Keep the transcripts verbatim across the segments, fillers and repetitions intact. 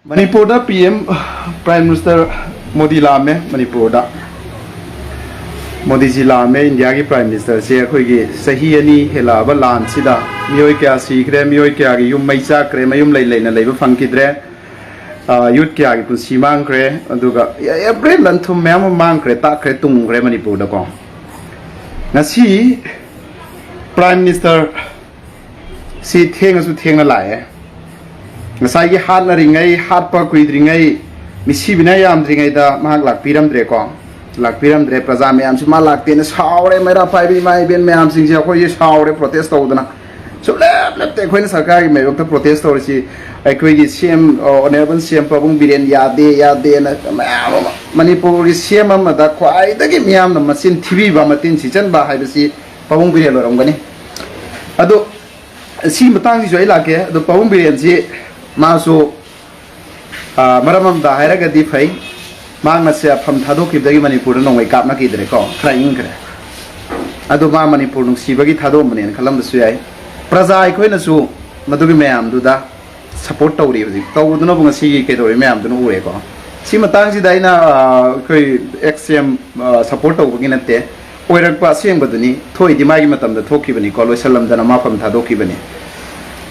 ꯃꯅꯤꯄꯨꯔꯗ P M, prime minister Modi ꯂꯥꯛꯑꯝꯃꯦ꯫ ꯃꯅꯤꯄꯨꯔꯗ ꯃꯣꯗꯤꯖꯤ ꯂꯥꯛꯑꯝꯃꯦ, ꯏꯟꯗꯤꯌꯥꯒꯤ ꯄ꯭ꯔꯥꯏꯝ ꯃꯤꯅꯤꯁꯇꯔꯁꯦ꯫ ꯑꯩꯈꯣꯏꯒꯤ ꯆꯍꯤ ꯑꯅꯤ ꯍꯦꯜꯂꯛꯑꯕ ꯂꯥꯟꯁꯤꯗ ꯃꯤꯑꯣꯏ ꯀꯌꯥ ꯁꯤꯈ꯭ꯔꯦ, ꯃꯤꯑꯣꯏ ꯀꯌꯥꯒꯤ ꯌꯨꯝ ꯃꯩ ꯆꯥꯛꯈ꯭ꯔꯦ, ꯃꯌꯨꯝ ꯂꯩ ꯂꯩꯅ ꯂꯩꯕ ꯐꯪꯈꯤꯗ꯭ꯔꯦ, ꯌꯨꯠ ꯀꯌꯥꯒꯤ ꯄꯨꯟꯁꯤ ꯃꯥꯡꯈ꯭ꯔꯦ, ꯑꯗꯨꯒ ꯑꯦꯕ꯭ꯔꯤ ꯂꯟ ꯊꯨꯝ ꯃꯌꯥꯝ ꯑꯃ ꯃꯥꯡꯈ꯭ꯔꯦ, ꯇꯥꯛꯈ꯭ꯔꯦ, ꯇꯨꯡꯈ꯭ꯔꯦ ꯃꯅꯤꯄꯨꯔꯗꯀꯣ꯫ ꯉꯁꯤ ꯄ꯭ꯔꯥꯏꯝ ꯃꯤꯅꯤꯁꯇꯔ ꯁꯤ ꯊꯦꯡꯉꯁꯨ ꯊꯦꯡꯅ ꯂꯥꯛꯑꯦ꯫ ꯉꯁꯥꯏꯒꯤ ꯍꯥꯠꯅꯔꯤꯉꯩ, ꯍꯥꯠꯄ ꯀꯨꯏꯗ꯭ꯔꯤꯉꯩ, ꯃꯤꯁꯤꯕꯤꯅ ꯌꯥꯝꯗ꯭ꯔꯤꯉꯩꯗ ꯃꯍꯥꯛ ꯂꯥꯛꯄꯤꯔꯝꯗ꯭ꯔꯦꯀꯣ꯫ ꯂꯥꯛꯄꯤꯔꯝꯗ꯭ꯔꯦ꯫ ꯄ꯭ꯔꯖꯥ ꯃꯌꯥꯝꯁꯤ ꯃꯥ ꯂꯥꯛꯇꯦꯅ ꯁꯥꯎꯔꯦ꯫ ꯃꯩꯔꯥ ꯄꯥꯏꯕ ꯏꯃꯥ ꯏꯕꯦꯟ ꯃꯌꯥꯝꯁꯤꯡꯁꯦ ꯑꯩꯈꯣꯏꯒꯤ ꯁꯥꯎꯔꯦ, ꯄ꯭ꯔꯣꯇꯦꯁ ꯇꯧꯗꯅ꯫ ꯁꯨꯡꯂꯦꯞ ꯂꯦꯞꯇꯦ ꯑꯩꯈꯣꯏꯅ ꯁꯔꯀꯥꯔꯒꯤ ꯃꯥꯌꯣꯛꯇ ꯄ꯭ꯔꯣꯇꯦꯁ ꯇꯧꯔꯤꯁꯤ꯫ ꯑꯩꯈꯣꯏꯒꯤ ꯁꯤ ꯑꯦꯝ, ꯑꯣꯅꯔꯦꯕꯜ ꯁꯤ ꯑꯦꯝ ꯄꯥꯕꯨꯡ ꯕꯤꯔꯦꯟ ꯌꯥꯗꯦ, ꯌꯥꯗꯦꯅ ꯃꯌꯥꯝ ꯑꯃ, ꯃꯅꯤꯄꯨꯔꯒꯤ ꯁꯤ ꯑꯦꯝ ꯑꯃꯗ ꯈ꯭ꯋꯥꯏꯗꯒꯤ ꯃꯤꯌꯥꯝꯅ ꯃꯆꯤꯟ ꯊꯤꯕꯤꯕ, ꯃꯇꯤꯟ ꯁꯤꯠꯆꯟꯕ ꯍꯥꯏꯕꯁꯤ ꯄꯥꯕꯨꯡ ꯕꯤꯔꯦꯟ ꯑꯣꯏꯔꯝꯒꯅꯤ꯫ ꯑꯗꯣ ꯁꯤ ꯃꯇꯥꯡꯁꯤꯁꯨ ꯑꯩ ꯂꯥꯛꯀꯦ꯫ ꯑꯗꯣ ꯄꯥꯕꯨꯡ ꯕꯤꯔꯦꯟꯁꯤ ꯃꯥꯁꯨ, ꯑ, ꯃꯔꯝ ꯑꯃꯗ ꯍꯥꯏꯔꯒꯗꯤ ꯐꯩ, ꯃꯍꯥꯛꯅ ꯁꯦ ꯐꯝ ꯊꯥꯗꯣꯛꯈꯤꯕꯗꯒꯤ ꯃꯅꯤꯄꯨꯔꯗ ꯅꯣꯡꯃꯩ ꯀꯥꯞꯅꯈꯤꯗ꯭ꯔꯦꯀꯣ, ꯈꯔ ꯏꯪꯈ꯭ꯔꯦ꯫ ꯑꯗꯣ ꯃꯥ ꯃꯅꯤꯄꯨꯔ ꯅꯨꯡꯁꯤꯕꯒꯤ ꯊꯥꯗꯣꯛꯑꯝꯕꯅꯦꯅ ꯈꯜꯂꯝꯕꯁꯨ ꯌꯥꯏ꯫ ꯄ꯭ꯔꯖꯥ ꯑꯩꯈꯣꯏꯅꯁꯨ ꯃꯗꯨꯒꯤ ꯃꯌꯥꯝꯗꯨꯗ ꯁꯞꯄꯣꯔꯠ ꯇꯧꯔꯤ꯫ ꯍꯧꯖꯤꯛ ꯇꯧꯕꯗꯨꯅꯕꯨ ꯉꯁꯤꯒꯤ ꯀꯩꯗꯧꯔꯤ ꯃꯌꯥꯝꯗꯨꯅ ꯎꯔꯦꯀꯣ꯫ ꯁꯤ ꯃꯇꯥꯡꯁꯤꯗ ꯑꯩꯅ, ꯑ, ꯑꯩꯈꯣꯏ ꯑꯦꯛꯁ ꯁꯤ ꯑꯦꯝ, ꯑ, ꯁꯞꯄꯣꯔꯠ ꯇꯧꯕꯒꯤ ꯅꯠꯇꯦ, ꯑꯣꯏꯔꯛꯄ ꯑꯁꯦꯡꯕꯗꯨꯅꯤ꯫ ꯊꯣꯛꯏꯗꯤ ꯃꯥꯒꯤ ꯃꯇꯝꯗ ꯊꯣꯛꯈꯤꯕꯅꯤꯀꯣ, ꯂꯣꯏꯁꯜꯂꯝꯗꯅ ꯃꯥ ꯐꯝ ꯊꯥꯗꯣꯛꯈꯤꯕꯅꯤ꯫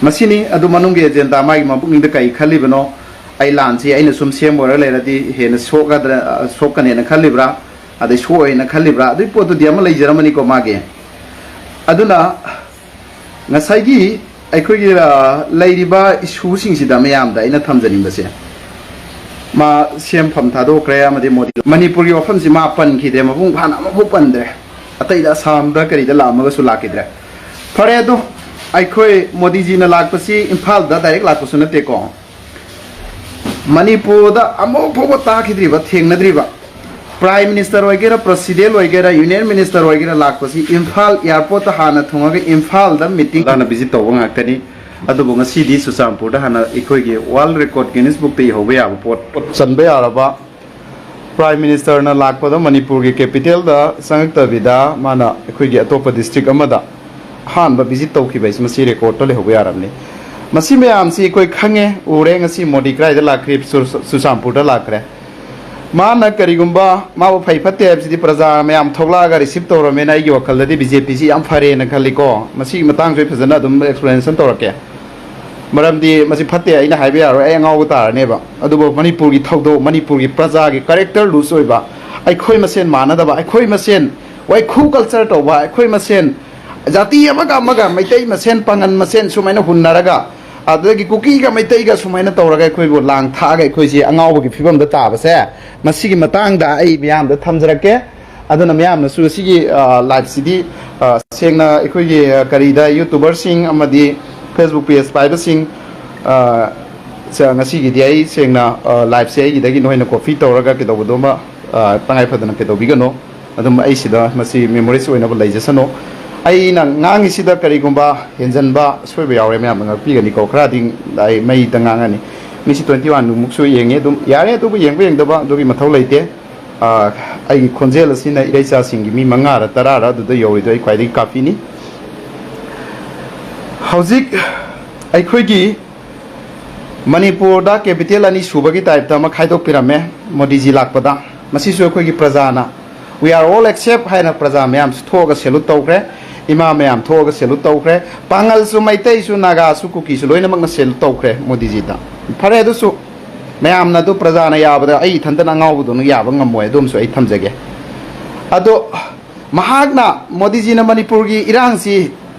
ꯃꯁꯤꯅꯤ꯫ ꯑꯗꯨ ꯃꯅꯨꯡꯒꯤ ꯑꯦꯖꯦꯟꯗꯥ, ꯃꯥꯒꯤ ꯃꯕꯨꯛꯅꯤꯡꯗ ꯀꯔꯤ ꯈꯜꯂꯤꯕꯅꯣ? ꯑꯩ ꯂꯥꯟꯁꯤ ꯑꯩꯅ ꯁꯨꯝ ꯁꯦꯝ ꯑꯣꯏꯔ ꯂꯩꯔꯗꯤ ꯍꯦꯟꯅ ꯁꯣꯛꯀꯗ꯭ꯔ-, ꯁꯣꯛꯀꯅꯦꯅ ꯈꯜꯂꯤꯕ꯭ꯔꯥ, ꯑꯗꯩ ꯁꯣꯛꯑꯣꯏꯅ ꯈꯜꯂꯤꯕ꯭ꯔꯥ? ꯑꯗꯨꯒꯤ ꯄꯣꯠꯇꯨꯗꯤ ꯑꯃ ꯂꯩꯖꯔꯝꯃꯅꯤꯀꯣ ꯃꯥꯒꯤ꯫ ꯑꯗꯨꯅ ꯉꯁꯥꯏꯒꯤ ꯑꯩꯈꯣꯏꯒꯤ, ꯑ, ꯂꯩꯔꯤꯕ ꯏꯁꯨꯁꯤꯡꯁꯤꯗ ꯃꯌꯥꯝꯗ ꯑꯩꯅ ꯊꯝꯖꯅꯤꯡꯕꯁꯦ, ꯃꯥ ꯁꯤ ꯑꯦꯝ ꯐꯝ ꯊꯥꯗꯣꯛꯈ꯭ꯔꯦ, ꯑꯃꯗꯤ ꯃꯣꯗꯤ, ꯃꯅꯤꯄꯨꯔꯒꯤ ꯋꯥꯐꯝꯁꯤ ꯃꯥ ꯄꯟꯈꯤꯗ꯭ꯔꯦ, ꯃꯄꯨꯡ ꯐꯥꯅ ꯑꯃꯐꯥꯎ ꯄꯟꯗ꯭ꯔꯦ꯫ ꯑꯇꯩꯗ ꯑꯁꯥꯝꯗ ꯀꯔꯤꯗ ꯂꯥꯛꯑꯝꯃꯒꯁꯨ ꯂꯥꯛꯈꯤꯗ꯭ꯔꯦ꯫ ꯐꯔꯦ, ꯑꯗꯣ ꯑꯩꯈꯣꯏ ꯃꯣꯗꯤꯖꯤꯅ ꯂꯥꯛꯄꯁꯤ ꯏꯝꯐꯥꯜꯗ ꯗꯥꯏꯔꯦꯛ ꯂꯥꯛꯄꯁꯨ ꯅꯠꯇꯦꯀꯣ꯫ ꯃꯅꯤꯄꯨꯔꯗ ꯑꯃꯨꯛ ꯐꯥꯎꯕ ꯇꯥꯈꯤꯗ꯭ꯔꯤꯕ, ꯊꯦꯡꯅꯗ꯭ꯔꯤꯕ, ꯄ꯭ꯔꯥꯏꯝ ꯃꯤꯅꯤꯁꯇꯔ ꯑꯣꯏꯒꯦꯔꯥ, ꯄ꯭ꯔꯁꯤꯗꯦꯟ ꯑꯣꯏꯒꯦꯔꯥ, ꯌꯨꯅꯤꯌꯟ ꯃꯤꯅꯤꯁꯇꯔ ꯑꯣꯏꯒꯦꯔꯥ ꯂꯥꯛꯄꯁꯤ ꯏꯝꯐꯥꯜ ꯑꯦꯌꯥꯔꯄꯣꯔꯠꯇ ꯍꯥꯟꯅ ꯊꯨꯡꯉꯒ ꯏꯝꯐꯥꯜꯗ ꯃꯤꯇꯤꯡ ꯍꯥꯟꯅ ꯚꯤꯖꯤꯠ ꯇꯧꯕ ꯉꯥꯛꯇꯅꯤ꯫ ꯑꯗꯨꯕꯨ ꯉꯁꯤꯗꯤ ꯆꯨꯔꯆꯥꯟꯄꯨꯔꯗ ꯍꯥꯟꯅ ꯑꯩꯈꯣꯏꯒꯤ ꯋꯥꯔꯜ ꯔꯦꯀꯣꯔꯠ, ꯒꯤꯅꯤꯁ ꯕꯨꯛꯇ ꯏꯍꯧꯕ ꯌꯥꯕ ꯄꯣꯠ, ꯄꯣꯠ ꯆꯟꯕ ꯌꯥꯔꯕ ꯄ꯭ꯔꯥꯏꯝ ꯃꯤꯅꯤꯁꯇꯔꯅ ꯂꯥꯛꯄꯗ ꯃꯅꯤꯄꯨꯔꯒꯤ ꯀꯦꯄꯤꯇꯦꯜꯗ ꯆꯪꯉꯛꯇꯕꯤꯗ ꯃꯥꯅ ꯑꯩꯈꯣꯏꯒꯤ ꯑꯇꯣꯞꯄ ꯗꯤꯁꯇ꯭ꯔꯤꯛ ꯑꯃꯗ ꯑꯍꯥꯟꯕ ꯚꯤꯖꯤꯠ ꯇꯧꯈꯤꯕ ꯍꯥꯏꯁꯤ ꯃꯁꯤ ꯔꯦꯀꯣꯔꯠꯇ ꯂꯩꯍꯧꯕ ꯌꯥꯔꯕꯅꯤ꯫ ꯃꯁꯤ ꯃꯌꯥꯝꯁꯤ ꯑꯩꯈꯣꯏ ꯈꯪꯉꯦ, ꯎꯔꯦ꯫ ꯉꯁꯤ ꯃꯣꯗꯤ ꯀꯗꯥꯏꯗ ꯂꯥꯛꯈ꯭ꯔꯦ? ꯆꯨꯔ-, ꯆꯨꯔꯆꯥꯟꯄꯨꯔꯗ ꯂꯥꯛꯈ꯭ꯔꯦ꯫ ꯃꯥꯅ ꯀꯔꯤꯒꯨꯝꯕ ꯃꯥꯕꯨ ꯐꯩ ꯐꯠꯇꯦ ꯍꯥꯏꯕꯁꯤꯗꯤ ꯄ꯭ꯔꯖꯥ ꯃꯌꯥꯝ ꯊꯣꯛꯂꯛꯑꯒ ꯔꯤꯁꯤꯞ ꯇꯧꯔꯝꯃꯦꯅ ꯑꯩꯒꯤ ꯋꯥꯈꯜꯗꯗꯤ ꯕꯤ ꯖꯦ ꯄꯤꯁꯤ ꯌꯥꯝ ꯐꯔꯦꯅ ꯈꯜꯂꯤꯀꯣ꯫ ꯃꯁꯤꯒꯤ ꯃꯇꯥꯡꯁꯨ ꯑꯩ ꯐꯖꯅ ꯑꯗꯨꯝ ꯑꯦꯛꯁꯄ꯭ꯂꯦꯅꯦꯁꯟ ꯇꯧꯔꯛꯀꯦ꯫ ꯃꯔꯝꯗꯤ ꯃꯁꯤ ꯐꯠꯇꯦ ꯑꯩꯅ ꯍꯥꯏꯕ ꯌꯥꯔꯣꯏ, ꯑꯩ ꯑꯉꯥꯎꯕ ꯇꯥꯔꯅꯦꯕ꯫ ꯑꯗꯨꯕꯨ ꯃꯅꯤꯄꯨꯔꯒꯤ ꯊꯧꯗꯣꯛ, ꯃꯅꯤꯄꯨꯔꯒꯤ ꯄ꯭ꯔꯖꯥꯒꯤ ꯀꯦꯔꯦꯛꯇꯔ ꯂꯨꯖ ꯑꯣꯏꯕ, ꯑꯩꯈꯣꯏ ꯃꯁꯦꯟ ꯃꯥꯟꯅꯗꯕ, ꯑꯩꯈꯣꯏ ꯃꯁꯦꯟ ꯋꯥꯏꯈꯨ ꯀꯜꯆꯔ ꯇꯧꯕ, ꯑꯩꯈꯣꯏ ꯃꯁꯦꯟ ꯖꯥꯇꯤ ꯑꯃꯒ ꯑꯃꯒ, ꯃꯩꯇꯩ ꯃꯁꯦꯟ, ꯄꯥꯉꯟ ꯃꯁꯦꯟ ꯁꯨꯃꯥꯏꯅ ꯍꯨꯟꯅꯔꯒ, ꯑꯗꯨꯗꯒꯤ ꯀꯨꯀꯤꯒ ꯃꯩꯇꯩꯒ ꯁꯨꯃꯥꯏꯅ ꯇꯧꯔꯒ ꯑꯩꯈꯣꯏꯕꯨ ꯂꯥꯡ ꯊꯥꯛꯑꯒ ꯑꯩꯈꯣꯏꯁꯤ ꯑꯉꯥꯎꯕꯒꯤ ꯐꯤꯕꯝꯗ ꯇꯥꯕꯁꯦ, ꯃꯁꯤꯒꯤ ꯃꯇꯥꯡꯗ ꯑꯩ ꯃꯤꯌꯥꯝꯗ ꯊꯝꯖꯔꯛꯀꯦ꯫ ꯑꯗꯨꯅ ꯃꯌꯥꯝꯅꯁꯨ ꯁꯤꯒꯤ, ꯑ, ꯂꯥꯏꯞꯁꯤꯗꯤ, ꯑ, ꯁꯦꯡꯅ ꯑꯩꯈꯣꯏꯒꯤ, ꯑ, ꯀꯔꯤꯗ YouTuberꯁꯤꯡ ꯑꯃꯗꯤ Facebook page ꯄꯥꯏꯕꯁꯤꯡ, ꯑ, ꯁ-, ꯉꯁꯤꯒꯤꯗꯤ ꯑꯩ ꯁꯦꯡꯅ, ꯑ, ꯂꯥꯏꯞꯁꯦ ꯑꯩꯒꯤꯗꯒꯤ ꯅꯣꯏꯅ ꯀꯣꯄꯤ ꯇꯧꯔꯒ ꯀꯩꯗꯧꯕꯗꯣꯃ, ꯑ, ꯇꯉꯥꯏ ꯐꯗꯅ ꯀꯩꯗꯧꯕꯤꯒꯅꯣ꯫ ꯑꯗꯨꯝ ꯑꯩ ꯁꯤꯗ ꯃꯁꯤ memories ꯑꯣꯏꯅꯕ ꯂꯩꯖꯁꯅꯨ꯫ ꯑꯩꯅ ꯉꯥꯡꯉꯤꯁꯤꯗ ꯀꯔꯤꯒꯨꯝꯕ ꯍꯦꯟꯖꯟꯕ ꯑꯁꯣꯏꯕ ꯌꯥꯎꯔꯦ ꯃꯌꯥꯝꯅ ꯉꯥꯛꯄꯤꯒꯅꯤꯀꯣ꯫ ꯈꯔꯗꯤ ꯑꯩ ꯃꯩꯗ ꯉꯥꯡꯉꯅꯤ꯫ ꯃꯤꯁꯤ twenty one ꯃꯨꯛꯁꯨ ꯌꯦꯡꯉꯤ꯫ ꯑꯗꯨꯝ ꯌꯥꯔꯦ, ꯑꯗꯨꯕꯨ ꯌꯦꯡꯕ ꯌꯦꯡꯗꯕ ꯑꯗꯨꯒꯤ ꯃꯊꯧ ꯂꯩꯇꯦ꯫ ꯑ, ꯑꯩꯒꯤ ꯈꯣꯟꯖꯦꯜ ꯑꯁꯤꯅ ꯏꯔꯩꯆꯥꯁꯤꯡꯒꯤ ꯃꯤ ꯃꯉꯥꯔ ꯇꯔꯥꯔ ꯑꯗꯨꯗ ꯌꯧꯔꯤꯗꯣ ꯑꯩ ꯈ꯭ꯋꯥꯏꯗꯒꯤ ꯀꯥꯐꯤꯅꯤ꯫ ꯍꯧꯖꯤꯛ ꯑꯩꯈꯣꯏꯒꯤ ꯃꯅꯤꯄꯨꯔꯗ capital ꯑꯅꯤ ꯁꯨꯕꯒꯤ typeꯇ ꯑꯃ ꯈꯥꯏꯗꯣꯛꯄꯤꯔꯝꯃꯦ ꯃꯣꯗꯤꯖꯤ ꯂꯥꯛꯄꯗ꯫ ꯃꯁꯤꯁꯨ ꯑꯩꯈꯣꯏꯒꯤ ꯄ꯭ꯔꯖꯥꯅ, "We are all except" ꯍꯥꯏꯅ ꯄ꯭ꯔꯖꯥ ꯃꯌꯥꯝꯁꯨ ꯊꯣꯛꯑꯒ salute ꯇꯧꯈ꯭ꯔꯦ, ꯏꯃꯥ ꯃꯌꯥꯝ ꯊꯣꯛꯑꯒ salute ꯇꯧꯈ꯭ꯔꯦ, ꯄꯥꯉꯜꯁꯨ, ꯃꯩꯇꯩꯁꯨ, ꯅꯥꯒꯥꯁꯨ, ꯀꯨꯀꯤꯁꯨ ꯂꯣꯏꯅꯃꯛꯅ salute ꯇꯧꯈ꯭ꯔꯦ ꯃꯣꯗꯤꯖꯤꯗ꯫ ꯐꯔꯦ, ꯑꯗꯨꯁꯨ ꯃꯌꯥꯝꯅ ꯑꯗꯨ ꯄ꯭ꯔꯖꯥꯅ ꯌꯥꯕꯗ ꯑꯩ ꯏꯊꯟꯇꯅ ꯑꯉꯥꯎꯕꯗꯧꯅ ꯌꯥꯕ ꯉꯝꯃꯣꯏ, ꯑꯗꯨꯝꯁꯨ ꯑꯩ ꯊꯝꯖꯒꯦ꯫ ꯑꯗꯣ ꯃꯍꯥꯛꯅ, ꯃꯣꯗꯤꯖꯤꯅ ꯃꯅꯤꯄꯨꯔꯒꯤ ꯏꯔꯥꯡꯁꯤ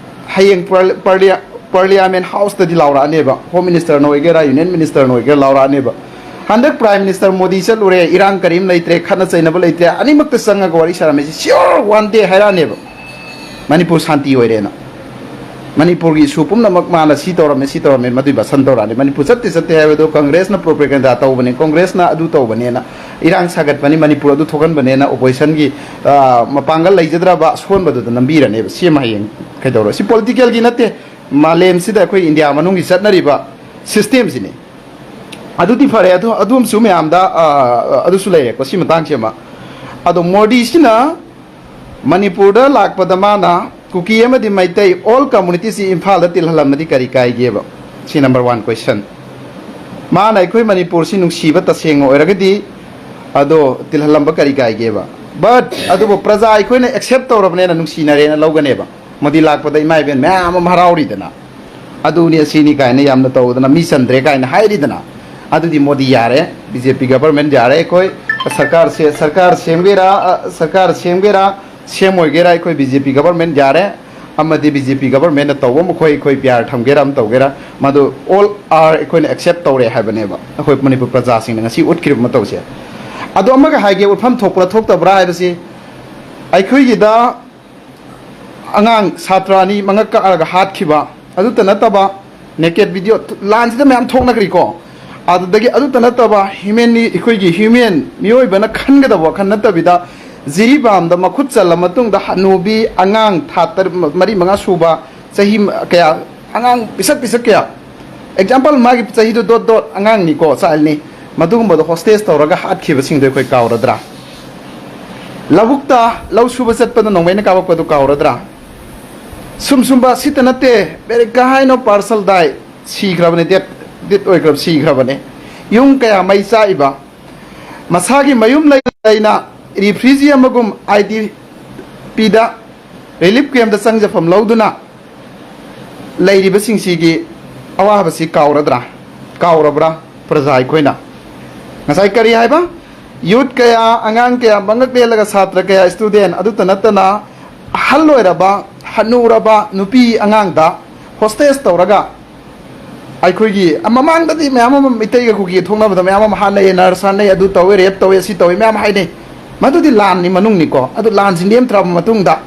ꯍꯌꯦꯡ ꯄꯥꯔꯂꯤ-, ꯄꯥꯔꯂꯤꯌꯥ-, Parliament Houseꯇꯗꯤ ꯂꯥꯎꯔꯛꯑꯅꯦꯕ, Home Ministerꯅ ꯑꯣꯏꯒꯦꯔꯥ, Union Ministerꯅ ꯑꯣꯏꯒꯦꯔꯥ ꯂꯥꯎꯔꯛꯑꯅꯦꯕ꯫ ꯍꯟꯗꯛ Prime Minister ꯃꯣꯗꯤ ꯆꯠꯂꯨꯔꯦ, ꯏꯔꯥꯡ ꯀꯔꯤꯝ ꯂꯩꯇ꯭ꯔꯦ, ꯈꯠꯅ ꯆꯩꯅꯕ ꯂꯩꯇ꯭ꯔꯦ, ꯑꯅꯤꯃꯛꯇ ꯆꯪꯉꯒ ꯋꯥꯔꯤ ꯁꯥꯔꯝꯃꯤꯁꯤ sure one day ꯍꯥꯏꯔꯛꯑꯅꯦꯕ꯫ ꯃꯅꯤꯄꯨꯔ ꯁꯥꯟꯇꯤ ꯑꯣꯏꯔꯦꯅ꯫ ꯃꯅꯤꯄꯨꯔꯒꯤ issue ꯄꯨꯝꯅꯃꯛ ꯃꯥꯅ ꯁꯤ ꯇꯧꯔꯝꯃꯦ, ꯁꯤ ꯇꯧꯔꯝꯃꯦ, ꯃꯗꯨꯏ ꯚꯥꯁꯟ ꯇꯧꯔꯛꯑꯅꯤ꯫ ꯃꯅꯤꯄꯨꯔ ꯆꯠꯇꯦ ꯆꯠꯇꯦ ꯍꯥꯏꯕꯗꯨ ꯀꯪꯒ꯭ꯔꯦꯁꯅ propaganda ꯇꯧꯕꯅꯦ, ꯀꯪꯒ꯭ꯔꯦꯁꯅ ꯑꯗꯨ ꯇꯧꯕꯅꯦꯅ, ꯏꯔꯥꯡ ꯁꯥꯒꯠꯄꯅꯤ, ꯃꯅꯤꯄꯨꯔ ꯑꯗꯨ ꯊꯣꯛꯍꯟꯕꯅꯦꯅ oppositionꯒꯤ, ꯑ, ꯃꯄꯥꯡꯒꯜ ꯂꯩꯖꯗ꯭ꯔꯕ ꯑꯁꯣꯟꯕꯗꯨꯗ ꯅꯝꯕꯤꯔꯅꯦꯕ꯫ ꯁꯤ ꯑꯃ ꯍꯌꯦꯡ ꯀꯩꯗꯧꯔꯣꯏ꯫ ꯁꯤ politicalꯒꯤ ꯅꯠꯇꯦ, ꯃꯥꯂꯦꯝꯁꯤꯗ ꯑꯩꯈꯣꯏ ꯏꯟꯗꯤꯌꯥ ꯃꯅꯨꯡꯒꯤ ꯆꯠꯅꯔꯤꯕ systemꯁꯤꯅꯤ꯫ ꯑꯗꯨꯗꯤ ꯐꯔꯦ, ꯑꯗꯨ, ꯑꯗꯨꯝꯁꯨ ꯃꯌꯥꯝꯗ, ꯑ, ꯑꯗꯨꯁꯨ ꯂꯩꯔꯦꯀꯣ, ꯁꯤ ꯃꯇꯥꯡꯁꯤ ꯑꯃ꯫ ꯑꯗꯣ ꯃꯣꯗꯤꯁꯤꯅ ꯃꯅꯤꯄꯨꯔꯗ ꯂꯥꯛꯄꯗ ꯃꯥꯅ ꯀꯨꯀꯤ ꯑꯃꯗꯤ ꯃꯩꯇꯩ all communityꯁꯤ ꯏꯝꯐꯥꯜꯗ ꯇꯤꯜꯍꯜꯂꯝꯃꯗꯤ ꯀꯔꯤ ꯀꯥꯏꯒꯦꯕ? ꯁꯤ number one question꯫ ꯃꯥꯅ ꯑꯩꯈꯣꯏ ꯃꯅꯤꯄꯨꯔꯁꯤ ꯅꯨꯡꯁꯤꯕ ꯇꯁꯦꯡꯅ ꯑꯣꯏꯔꯒꯗꯤ ꯑꯗꯣ ꯇꯤꯜꯍꯜꯂꯝꯕ ꯀꯔꯤ ꯀꯥꯏꯒꯦꯕ? But ꯑꯗꯨꯕꯨ ꯄ꯭ꯔꯖꯥ ꯑꯩꯈꯣꯏꯅ accept ꯇꯧꯔꯕꯅꯦꯅ ꯅꯨꯡꯁꯤꯅꯔꯦꯅ ꯂꯧꯒꯅꯦꯕ꯫ ꯃꯣꯗꯤ ꯂꯥꯛꯄꯗ ꯏꯃꯥ ꯏꯕꯦꯟ ꯃꯌꯥꯝ ꯑꯃ ꯍꯔꯥꯎꯔꯤꯗꯅ, ꯑꯗꯨꯅꯤ ꯑꯁꯤꯅꯤ ꯀꯥꯏꯅ ꯌꯥꯝꯅ ꯇꯧꯗꯅ ꯃꯤ ꯆꯟꯗ꯭ꯔꯦ ꯀꯥꯏꯅ ꯍꯥꯏꯔꯤꯗꯅ꯫ ꯑꯗꯨꯗꯤ ꯃꯣꯗꯤ ꯌꯥꯔꯦ, B J P government ꯌꯥꯔꯦ꯫ ꯑꯩꯈꯣꯏ ꯁꯔꯀꯥꯔꯁꯦ, ꯁꯔꯀꯥꯔ ꯁꯦꯝꯒꯦꯔꯥ, ꯑ, ꯁꯔꯀꯥꯔ ꯁꯦꯝꯒꯦꯔꯥ ꯁꯦꯝꯃꯣꯏꯒꯦꯔꯥ, ꯑꯩꯈꯣꯏ B J P government ꯌꯥꯔꯦ꯫ ꯑꯃꯗꯤ B J P government ꯇꯧꯕ ꯃꯈꯣꯏ, ꯑꯩꯈꯣꯏ P R ꯊꯝꯒꯦꯔꯥ ꯑꯃ ꯇꯧꯒꯦꯔꯥ, ꯃꯗꯨ all are ꯑꯩꯈꯣꯏꯅ accept ꯇꯧꯔꯦ ꯍꯥꯏꯕꯅꯦꯕ꯫ ꯑꯩꯈꯣꯏ ꯃꯅꯤꯄꯨꯔ ꯄ꯭ꯔꯖꯥꯁꯤꯡꯅ ꯉꯁꯤ ꯎꯠꯈꯤꯕ ꯃꯇꯧꯁꯦ꯫ ꯑꯗꯣ ꯑꯃꯒ ꯍꯥꯏꯒꯦ, ꯎꯠꯐꯝ ꯊꯣꯛꯄ꯭ꯔꯥ ꯊꯣꯛꯇꯕ꯭ꯔꯥ ꯍꯥꯏꯕꯁꯤ, ꯑꯩꯈꯣꯏꯒꯤꯗ ꯑꯉꯥꯡ ꯁꯥꯇ꯭ꯔ ꯑꯅꯤ ꯃꯉꯛ ꯀꯛꯑꯒ ꯍꯥꯠꯈꯤꯕ, ꯑꯗꯨꯇ ꯅꯠꯇꯕ naked video ꯂꯥꯟꯁꯤꯗ ꯃꯌꯥꯝ ꯊꯣꯛꯅꯈ꯭ꯔꯤꯀꯣ꯫ ꯑꯗꯨꯗꯒꯤ ꯑꯗꯨꯇ ꯅꯠꯇꯕ humanly, ꯑꯩꯈꯣꯏꯒꯤ human ꯃꯤꯑꯣꯏꯕꯅ ꯈꯟꯒꯗꯕ ꯋꯥꯈꯜ ꯅꯠꯇꯕꯤꯗ, ꯖꯤꯔꯤꯕꯥꯝꯗ ꯃꯈꯨꯠ ꯆꯜꯂ ꯃꯇꯨꯡꯗ ꯍꯅꯨꯕꯤ, ꯑꯉꯥꯡ ꯊꯥ ꯇꯔꯨꯛ, ꯃꯔꯤ, ꯃꯉꯥ ꯁꯨꯕ, ꯆꯍꯤ ꯀꯌꯥ, ꯑꯉꯥꯡ ꯄꯤꯁꯛ ꯄꯤꯁꯛ ꯀꯌꯥ, example, ꯃꯥꯒꯤ ꯆꯍꯤꯗꯨ dot dot ꯑꯉꯥꯡꯅꯤꯀꯣ, childꯅꯤ, ꯃꯗꯨꯒꯨꯝꯕꯗꯣ hostage ꯇꯧꯔꯒ ꯍꯥꯠꯈꯤꯕꯁꯤꯡꯗꯣ ꯑꯩꯈꯣꯏ ꯀꯥꯎꯔꯗ꯭ꯔꯥ? ꯂꯧꯕꯨꯛꯇ ꯂꯧ ꯁꯨꯕ ꯆꯠꯄꯗ ꯅꯣꯡꯃꯩꯅ ꯀꯥꯞꯄꯛꯄꯗꯨ ꯀꯥꯎꯔꯗ꯭ꯔꯥ? ꯁꯨꯝ ꯁꯨꯝꯕ ꯁꯤꯇ ꯅꯠꯇꯦ, ꯕꯦꯔꯤꯀꯥ ꯍꯥꯏꯅꯣ parcel ꯗꯥꯏ, ꯁꯤꯈ꯭ꯔꯕꯅꯦ, dead, dead ꯑꯣꯏꯈ꯭ꯔꯕ, ꯁꯤꯈ꯭ꯔꯕꯅꯦ꯫ ꯌꯨꯝ ꯀꯌꯥ ꯃꯩ ꯆꯥꯛꯏꯕ, ꯃꯁꯥꯒꯤ ꯃꯌꯨꯝ ꯂꯩ ꯂꯩꯅ refugee ꯑꯃꯒꯨꯝ I D Pꯗ relief campꯇ ꯆꯪꯖꯐꯝ ꯂꯧꯗꯨꯅ ꯂꯩꯔꯤꯕꯁꯤꯡꯁꯤꯒꯤ ꯑꯋꯥꯕꯁꯤ ꯀꯥꯎꯔꯗ꯭ꯔꯥ? ꯀꯥꯎꯔꯕ꯭ꯔꯥ ꯄ꯭ꯔꯖꯥ ꯑꯩꯈꯣꯏꯅ? ꯉꯁꯥꯏ ꯀꯔꯤ ꯍꯥꯏꯕ? Youth ꯀꯌꯥ, ꯑꯉꯥꯡ ꯀꯌꯥ, ꯃꯉꯛ ꯂꯦꯜꯂꯒ ꯁꯥꯇ꯭ꯔ ꯀꯌꯥ, student, ꯑꯗꯨꯇ ꯅꯠꯇꯅ ꯑꯍꯜ ꯑꯣꯏꯔꯕ, ꯍꯅꯨꯔꯕ ꯅꯨꯄꯤ ꯑꯉꯥꯡꯗ hostage ꯇꯧꯔꯒ, ꯑꯩꯈꯣꯏꯒꯤ ꯃꯃꯥꯡꯗꯗꯤ ꯃꯌꯥꯝ ꯑꯃ ꯃꯤꯇꯩꯒ ꯀꯨꯀꯤ ꯊꯣꯛꯅꯕꯗ ꯃꯌꯥꯝ ꯑꯃ ꯍꯥꯠꯅꯩ, nurse ꯍꯥꯠꯅꯩ, ꯑꯗꯨ ꯇꯧꯋꯦ, rape ꯇꯧꯋꯦ, ꯁꯤ ꯇꯧꯋꯦ ꯃꯌꯥꯝ ꯍꯥꯏꯅꯩ꯫ ꯃꯗꯨꯗꯤ ꯂꯥꯟꯅꯤ ꯃꯅꯨꯡꯅꯤꯀꯣ꯫ ꯑꯗꯨ ꯂꯥꯟꯁꯤ ꯅꯦꯝꯊꯔꯕ ꯃꯇꯨꯡꯗ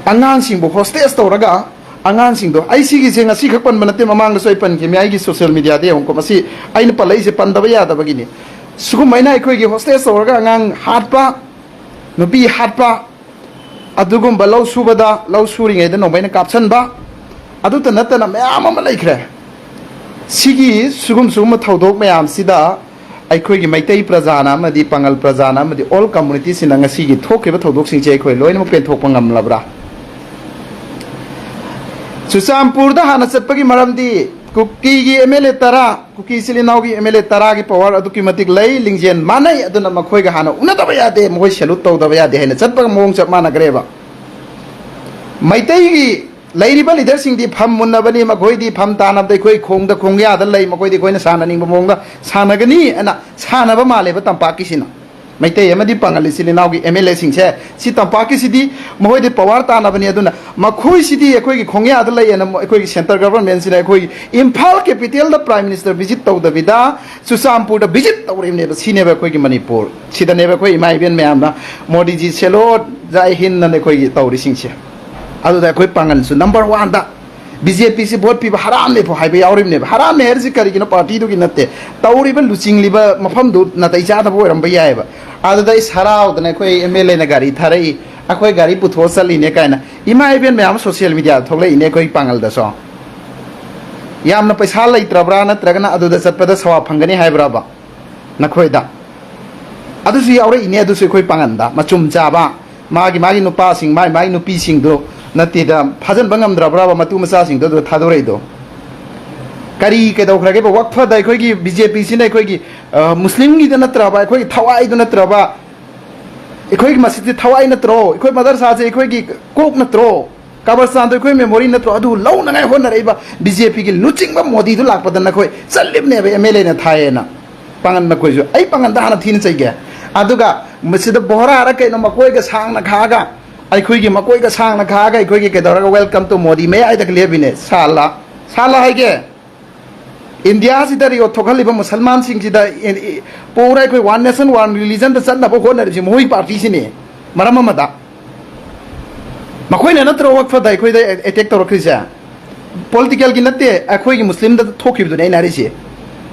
ꯑꯉꯥꯡꯁꯤꯡꯕꯨ hostage ꯇꯧꯔꯒ, ꯑꯉꯥꯡꯁꯤꯡꯗꯣ, ꯑꯩ ꯁꯤꯒꯤꯁꯦ ꯉꯁꯤ ꯈꯛ ꯄꯟꯕ ꯅꯠꯇꯦ, ꯃꯃꯥꯡꯗꯁꯨ ꯑꯩ ꯄꯟꯈꯤꯕꯅꯤ ꯑꯩꯒꯤ social mediaꯗ ꯌꯦꯡꯉꯨꯀꯣ꯫ ꯃꯁꯤ ꯑꯩꯅ ꯄꯜꯂꯛꯏꯁꯦ ꯄꯟꯗꯕ ꯌꯥꯗꯕꯒꯤꯅꯤ꯫ ꯁꯤꯒꯨꯝꯕ ꯑꯩꯅ ꯑꯩꯈꯣꯏꯒꯤ hostage ꯇꯧꯔꯒ ꯑꯉꯥꯡ ꯍꯥꯠꯄ, ꯅꯨꯄꯤ ꯍꯥꯠꯄ, ꯑꯗꯨꯒꯨꯝꯕ ꯂꯧ ꯁꯨꯕꯗ, ꯂꯧ ꯁꯨꯔꯤꯉꯩꯗ ꯅꯣꯡꯃꯩꯅ ꯀꯥꯞꯁꯟꯕ, ꯑꯗꯨꯇ ꯅꯠꯇꯅ ꯃꯌꯥꯝ ꯑꯃ ꯂꯩꯈ꯭ꯔꯦ꯫ ꯁꯤꯒꯤ ꯁꯤꯒꯨꯝ ꯁꯤꯒꯨꯝꯕ ꯊꯧꯗꯣꯛ ꯃꯌꯥꯝꯁꯤꯗ ꯑꯩꯈꯣꯏꯒꯤ ꯃꯩꯇꯩ ꯄ꯭ꯔꯖꯥꯅ ꯑꯃꯗꯤ ꯄꯥꯉꯜ ꯄ꯭ꯔꯖꯥꯅ ꯑꯃꯗꯤ all communityꯁꯤꯡꯅ ꯉꯁꯤꯒꯤ ꯊꯣꯛꯈꯤꯕ ꯊꯧꯗꯣꯛꯁꯤꯡꯁꯦ ꯑꯩꯈꯣꯏ ꯂꯣꯏꯅꯃꯛ ꯄꯦꯟꯊꯣꯛꯄ ꯉꯝꯂꯕ꯭ꯔꯥ? ꯆꯨꯔꯆꯥꯟꯄꯨꯔꯗ ꯍꯥꯟꯅ ꯆꯠꯄꯒꯤ ꯃꯔꯝꯗꯤ ꯀꯨꯀꯤꯒꯤ ꯑꯦꯝ ꯑꯦꯜ ꯑꯦ ꯇꯔꯥ, ꯀꯨꯀꯤ ꯏꯆꯤꯜ ꯏꯅꯥꯎꯒꯤ ꯑꯦꯝ ꯑꯦꯜ ꯑꯦ ꯇꯔꯥꯒꯤ ꯄꯋꯥꯔ ꯑꯗꯨꯛꯀꯤ ꯃꯇꯤꯛ ꯂꯩ, ꯂꯤꯡꯖꯦꯜ ꯃꯥꯟꯅꯩ, ꯑꯗꯨꯅ ꯃꯈꯣꯏꯒ ꯍꯥꯟꯅ ꯎꯅꯗꯕ ꯌꯥꯗꯦ, ꯃꯈꯣꯏ ꯁꯦꯂꯨꯠ ꯇꯧꯗꯕ ꯌꯥꯗꯦ ꯍꯥꯏꯅ ꯆꯠꯄꯒ ꯃꯑꯣꯡ ꯆꯞ ꯃꯥꯟꯅꯈ꯭ꯔꯦꯕ꯫ ꯃꯩꯇꯩꯒꯤ ꯂꯩꯔꯤꯕ ꯂꯤꯗꯔꯁꯤꯡꯗꯤ ꯐꯝ ꯃꯨꯟꯅꯕꯅꯤ, ꯃꯈꯣꯏꯗꯤ ꯐꯝ ꯇꯥꯅꯕꯗ ꯑꯩꯈꯣꯏ ꯈꯣꯡꯗ ꯈꯣꯡꯌꯥꯗ ꯂꯩ, ꯃꯈꯣꯏꯗꯤ ꯑꯩꯈꯣꯏꯅ ꯁꯥꯟꯅꯅꯤꯡꯕ ꯃꯑꯣꯡꯗ ꯁꯥꯟꯅꯒꯅꯤ ꯍꯥꯏꯅ ꯁꯥꯟꯅꯕ ꯃꯥꯜꯂꯦꯕ ꯇꯝꯄꯥꯛꯀꯤꯁꯤꯅ꯫ ꯃꯩꯇꯩ ꯑꯃꯗꯤ ꯄꯥꯉꯜ ꯏꯆꯤꯜ ꯏꯅꯥꯎꯒꯤ ꯑꯦꯝ ꯑꯦꯜ ꯑꯦꯁꯤꯡꯁꯦ, ꯁꯤ ꯇꯝꯄꯥꯛꯀꯤꯁꯤꯗꯤ ꯃꯈꯣꯏꯗꯤ ꯄꯋꯥꯔ ꯇꯥꯅꯕꯅꯤ, ꯑꯗꯨꯅ ꯃꯈꯣꯏꯁꯤꯗꯤ ꯑꯩꯈꯣꯏꯒꯤ ꯈꯣꯡꯌꯥꯗ ꯂꯩꯌꯦꯅ ꯑꯩꯈꯣꯏꯒꯤ ꯁꯦꯟꯇꯔ ꯒꯚꯔꯟꯃꯦꯟꯁꯤꯅ ꯑꯩꯈꯣꯏꯒꯤ ꯏꯝꯐꯥꯜ ꯀꯦꯄꯤꯇꯦꯜꯗ ꯄ꯭ꯔꯥꯏꯝ ꯃꯤꯅꯤꯁꯇꯔ ꯚꯤꯖꯤꯠ ꯇꯧꯗꯕꯤꯗ ꯆꯨꯔꯆꯥꯟꯄꯨꯔꯗ ꯚꯤꯖꯤꯠ ꯇꯧꯔꯤꯕꯅꯦꯕ꯫ ꯁꯤꯅꯦꯕ ꯑꯩꯈꯣꯏꯒꯤ ꯃꯅꯤꯄꯨꯔ꯫ ꯁꯤꯗꯅꯦꯕ ꯑꯩꯈꯣꯏ ꯏꯃꯥ ꯏꯕꯦꯟ ꯃꯌꯥꯝꯅ ꯃꯣꯗꯤꯖꯤ ꯁꯦꯂꯣꯠ, ꯖꯥꯏ ꯍꯤꯟꯗꯅ ꯑꯩꯈꯣꯏꯒꯤ ꯇꯧꯔꯤꯁꯤꯡꯁꯦ꯫ ꯑꯗꯨꯗ ꯑꯩꯈꯣꯏ ꯄꯥꯡꯒꯜꯁꯨ ꯅꯝꯕꯔ ꯋꯥꯟꯗ ꯕꯤ ꯖꯦ ꯄꯤꯁꯤ ꯚꯣꯠ ꯄꯤꯕ ꯍꯔꯥꯝꯅꯦ ꯐꯥꯎ ꯍꯥꯏꯕ ꯌꯥꯎꯔꯤꯕꯅꯦꯕ꯫ ꯍꯔꯥꯝꯅꯦ ꯍꯥꯏꯔꯤꯁꯤ ꯀꯔꯤꯒꯤꯅꯣ? ꯄꯥꯔꯇꯤꯗꯨꯒꯤ ꯅꯠꯇꯦ, ꯇꯧꯔꯤꯕ ꯂꯨꯆꯤꯡꯂꯤꯕ ꯃꯐꯝꯗꯨ ꯅꯥꯇꯩ ꯆꯥꯗꯕ ꯑꯣꯏꯔꯝꯕ ꯌꯥꯏꯑꯕ꯫ ꯑꯗꯨꯗ ꯑꯩ ꯍꯔꯥꯎꯗꯅ ꯑꯩꯈꯣꯏ ꯑꯦꯝ ꯑꯦꯜ ꯑꯦꯅ ꯒꯥꯔꯤ ꯊꯥꯔꯛꯏ, ꯑꯩꯈꯣꯏ ꯒꯥꯔꯤ ꯄꯨꯊꯣꯛꯑ ꯆꯠꯂꯤꯅꯦ ꯀꯥꯏꯅ ꯏꯃꯥ ꯏꯕꯦꯟ ꯃꯌꯥꯝ ꯑꯃ ꯁꯣꯁꯤꯌꯦꯜ ꯃꯤꯗꯤꯌꯥꯗ ꯊꯣꯛꯂꯛꯏꯅꯦ ꯑꯩꯈꯣꯏ ꯄꯥꯡꯒꯜꯗꯁꯨ꯫ ꯌꯥꯝꯅ ꯄꯩꯁꯥ ꯂꯩꯇ꯭ꯔꯕ꯭ꯔꯥ, ꯅꯠꯇ꯭ꯔꯒꯅ ꯑꯗꯨꯗ ꯆꯠꯄꯗ ꯁꯋꯥ ꯐꯪꯒꯅꯤ ꯍꯥꯏꯕ꯭ꯔꯕ ꯅꯈꯣꯏꯗ? ꯑꯗꯨꯁꯨ ꯌꯥꯎꯔꯛꯏꯅꯦ, ꯑꯗꯨꯁꯨ ꯑꯩꯈꯣꯏ ꯄꯥꯡꯒꯟꯗ꯫ ꯃꯆꯨꯝ ꯆꯥꯕ, ꯃꯥꯒꯤ ꯃꯥꯒꯤ ꯅꯨꯄꯥꯁꯤꯡ, ꯃꯥꯒꯤ ꯃꯥꯒꯤ ꯅꯨꯄꯤꯁꯤꯡꯗꯣ ꯅꯠꯇꯦꯗ, ꯐꯥꯖꯤꯟꯕ ꯉꯝꯗ꯭ꯔꯕ꯭ꯔꯕ ꯃꯇꯨ ꯃꯆꯥꯁꯤꯡꯗꯣ ꯑꯗꯨ ꯊꯥꯗꯣꯔꯛꯏꯗꯣ? ꯀꯔꯤ ꯀꯩꯗꯧꯈ꯭ꯔꯒꯦꯕ? ꯋꯛꯐꯗ ꯑꯩꯈꯣꯏꯒꯤ ꯕꯤ ꯖꯦ ꯄꯤꯁꯤꯅ ꯑꯩꯈꯣꯏꯒꯤ, ꯑ, ꯃꯨꯁꯂꯤꯝꯒꯤꯗ ꯅꯠꯇ꯭ꯔꯕ, ꯑꯩꯈꯣꯏꯒꯤ ꯊꯋꯥꯏꯗꯨ ꯅꯠꯇ꯭ꯔꯕ? ꯑꯩꯈꯣꯏꯒꯤ ꯃꯁꯤꯗꯤ ꯊꯋꯥꯏ ꯅꯠꯇ꯭ꯔꯣ? ꯑꯩꯈꯣꯏ ꯃꯗꯔꯁꯥꯁꯦ ꯑꯩꯈꯣꯏꯒꯤ ꯀꯣꯛ ꯅꯠꯇ꯭ꯔꯣ? ꯀꯕꯔꯁꯇꯥꯟꯗꯣ ꯑꯩꯈꯣꯏ ꯃꯦꯃꯣꯔꯤ ꯅꯠꯇ꯭ꯔꯣ? ꯑꯗꯨ ꯂꯧꯅꯉꯥꯏ ꯍꯣꯠꯅꯔꯛꯏꯕ ꯕꯤ ꯖꯦ ꯄꯤꯒꯤ ꯂꯨꯆꯤꯡꯕ ꯃꯣꯗꯤꯗꯨ ꯂꯥꯛꯄꯗ ꯅꯈꯣꯏ ꯆꯠꯂꯤꯕꯅꯦꯕ ꯑꯦꯝ ꯑꯦꯜ ꯑꯦꯅ ꯊꯥꯏꯌꯦꯅ꯫ ꯄꯥꯡꯒꯟ ꯃꯈꯣꯏꯁꯨ, ꯑꯩ ꯄꯥꯡꯒꯟꯗ ꯍꯥꯟꯅ ꯊꯤꯅ ꯆꯩꯒꯦ꯫ ꯑꯗꯨꯒ ꯃꯁꯤꯗ ꯕꯣꯍꯔꯥꯔ ꯀꯩꯅꯣ ꯃꯀꯣꯏꯒ ꯁꯥꯡꯅ ꯈꯥꯛꯑꯒ, ꯑꯩꯈꯣꯏꯒꯤ ꯃꯀꯣꯏꯒ ꯁꯥꯡꯅ ꯈꯥꯛꯑꯒ ꯑꯩꯈꯣꯏꯒꯤ ꯀꯩꯗꯧꯔꯒ "Welcome to Modi" ꯃꯌꯥꯏꯗꯒ ꯂꯦꯞꯄꯤꯅꯦ꯫ ꯁꯥꯂꯥ, ꯁꯥꯂꯥ ꯍꯥꯏꯒꯦ꯫ ꯏꯟꯗꯤꯌꯥꯁꯤꯗ ꯔꯤꯑꯣ ꯊꯣꯛꯍꯜꯂꯤꯕ ꯃꯨꯁꯜꯃꯥꯟꯁꯤꯡꯁꯤꯗ ꯏ-, ꯏ-, ꯄꯨꯔꯥ ꯑꯩꯈꯣꯏ "One nation, one religion"ꯗ ꯆꯠꯅꯕ ꯍꯣꯠꯅꯔꯤꯁꯤ ꯃꯈꯣꯏ ꯄꯥꯔꯇꯤꯁꯤꯅꯤ꯫ ꯃꯔꯝ ꯑꯃꯗ ꯃꯈꯣꯏꯅ ꯅꯠꯇ꯭ꯔꯣ ꯋꯛꯐꯗ ꯑꯩꯈꯣꯏꯗ ꯑꯦꯇꯦꯛ ꯇꯧꯔꯛꯈ꯭ꯔꯤꯁꯦ? ꯄꯣꯂꯤꯇꯤꯀꯦꯜꯒꯤ ꯅꯠꯇꯦ, ꯑꯩꯈꯣꯏꯒꯤ ꯃꯨꯁꯂꯤꯝꯗ ꯊꯣꯛꯈꯤꯕꯗꯨꯅꯦ ꯑꯩꯅ ꯍꯥꯏꯔꯤꯁꯦ꯫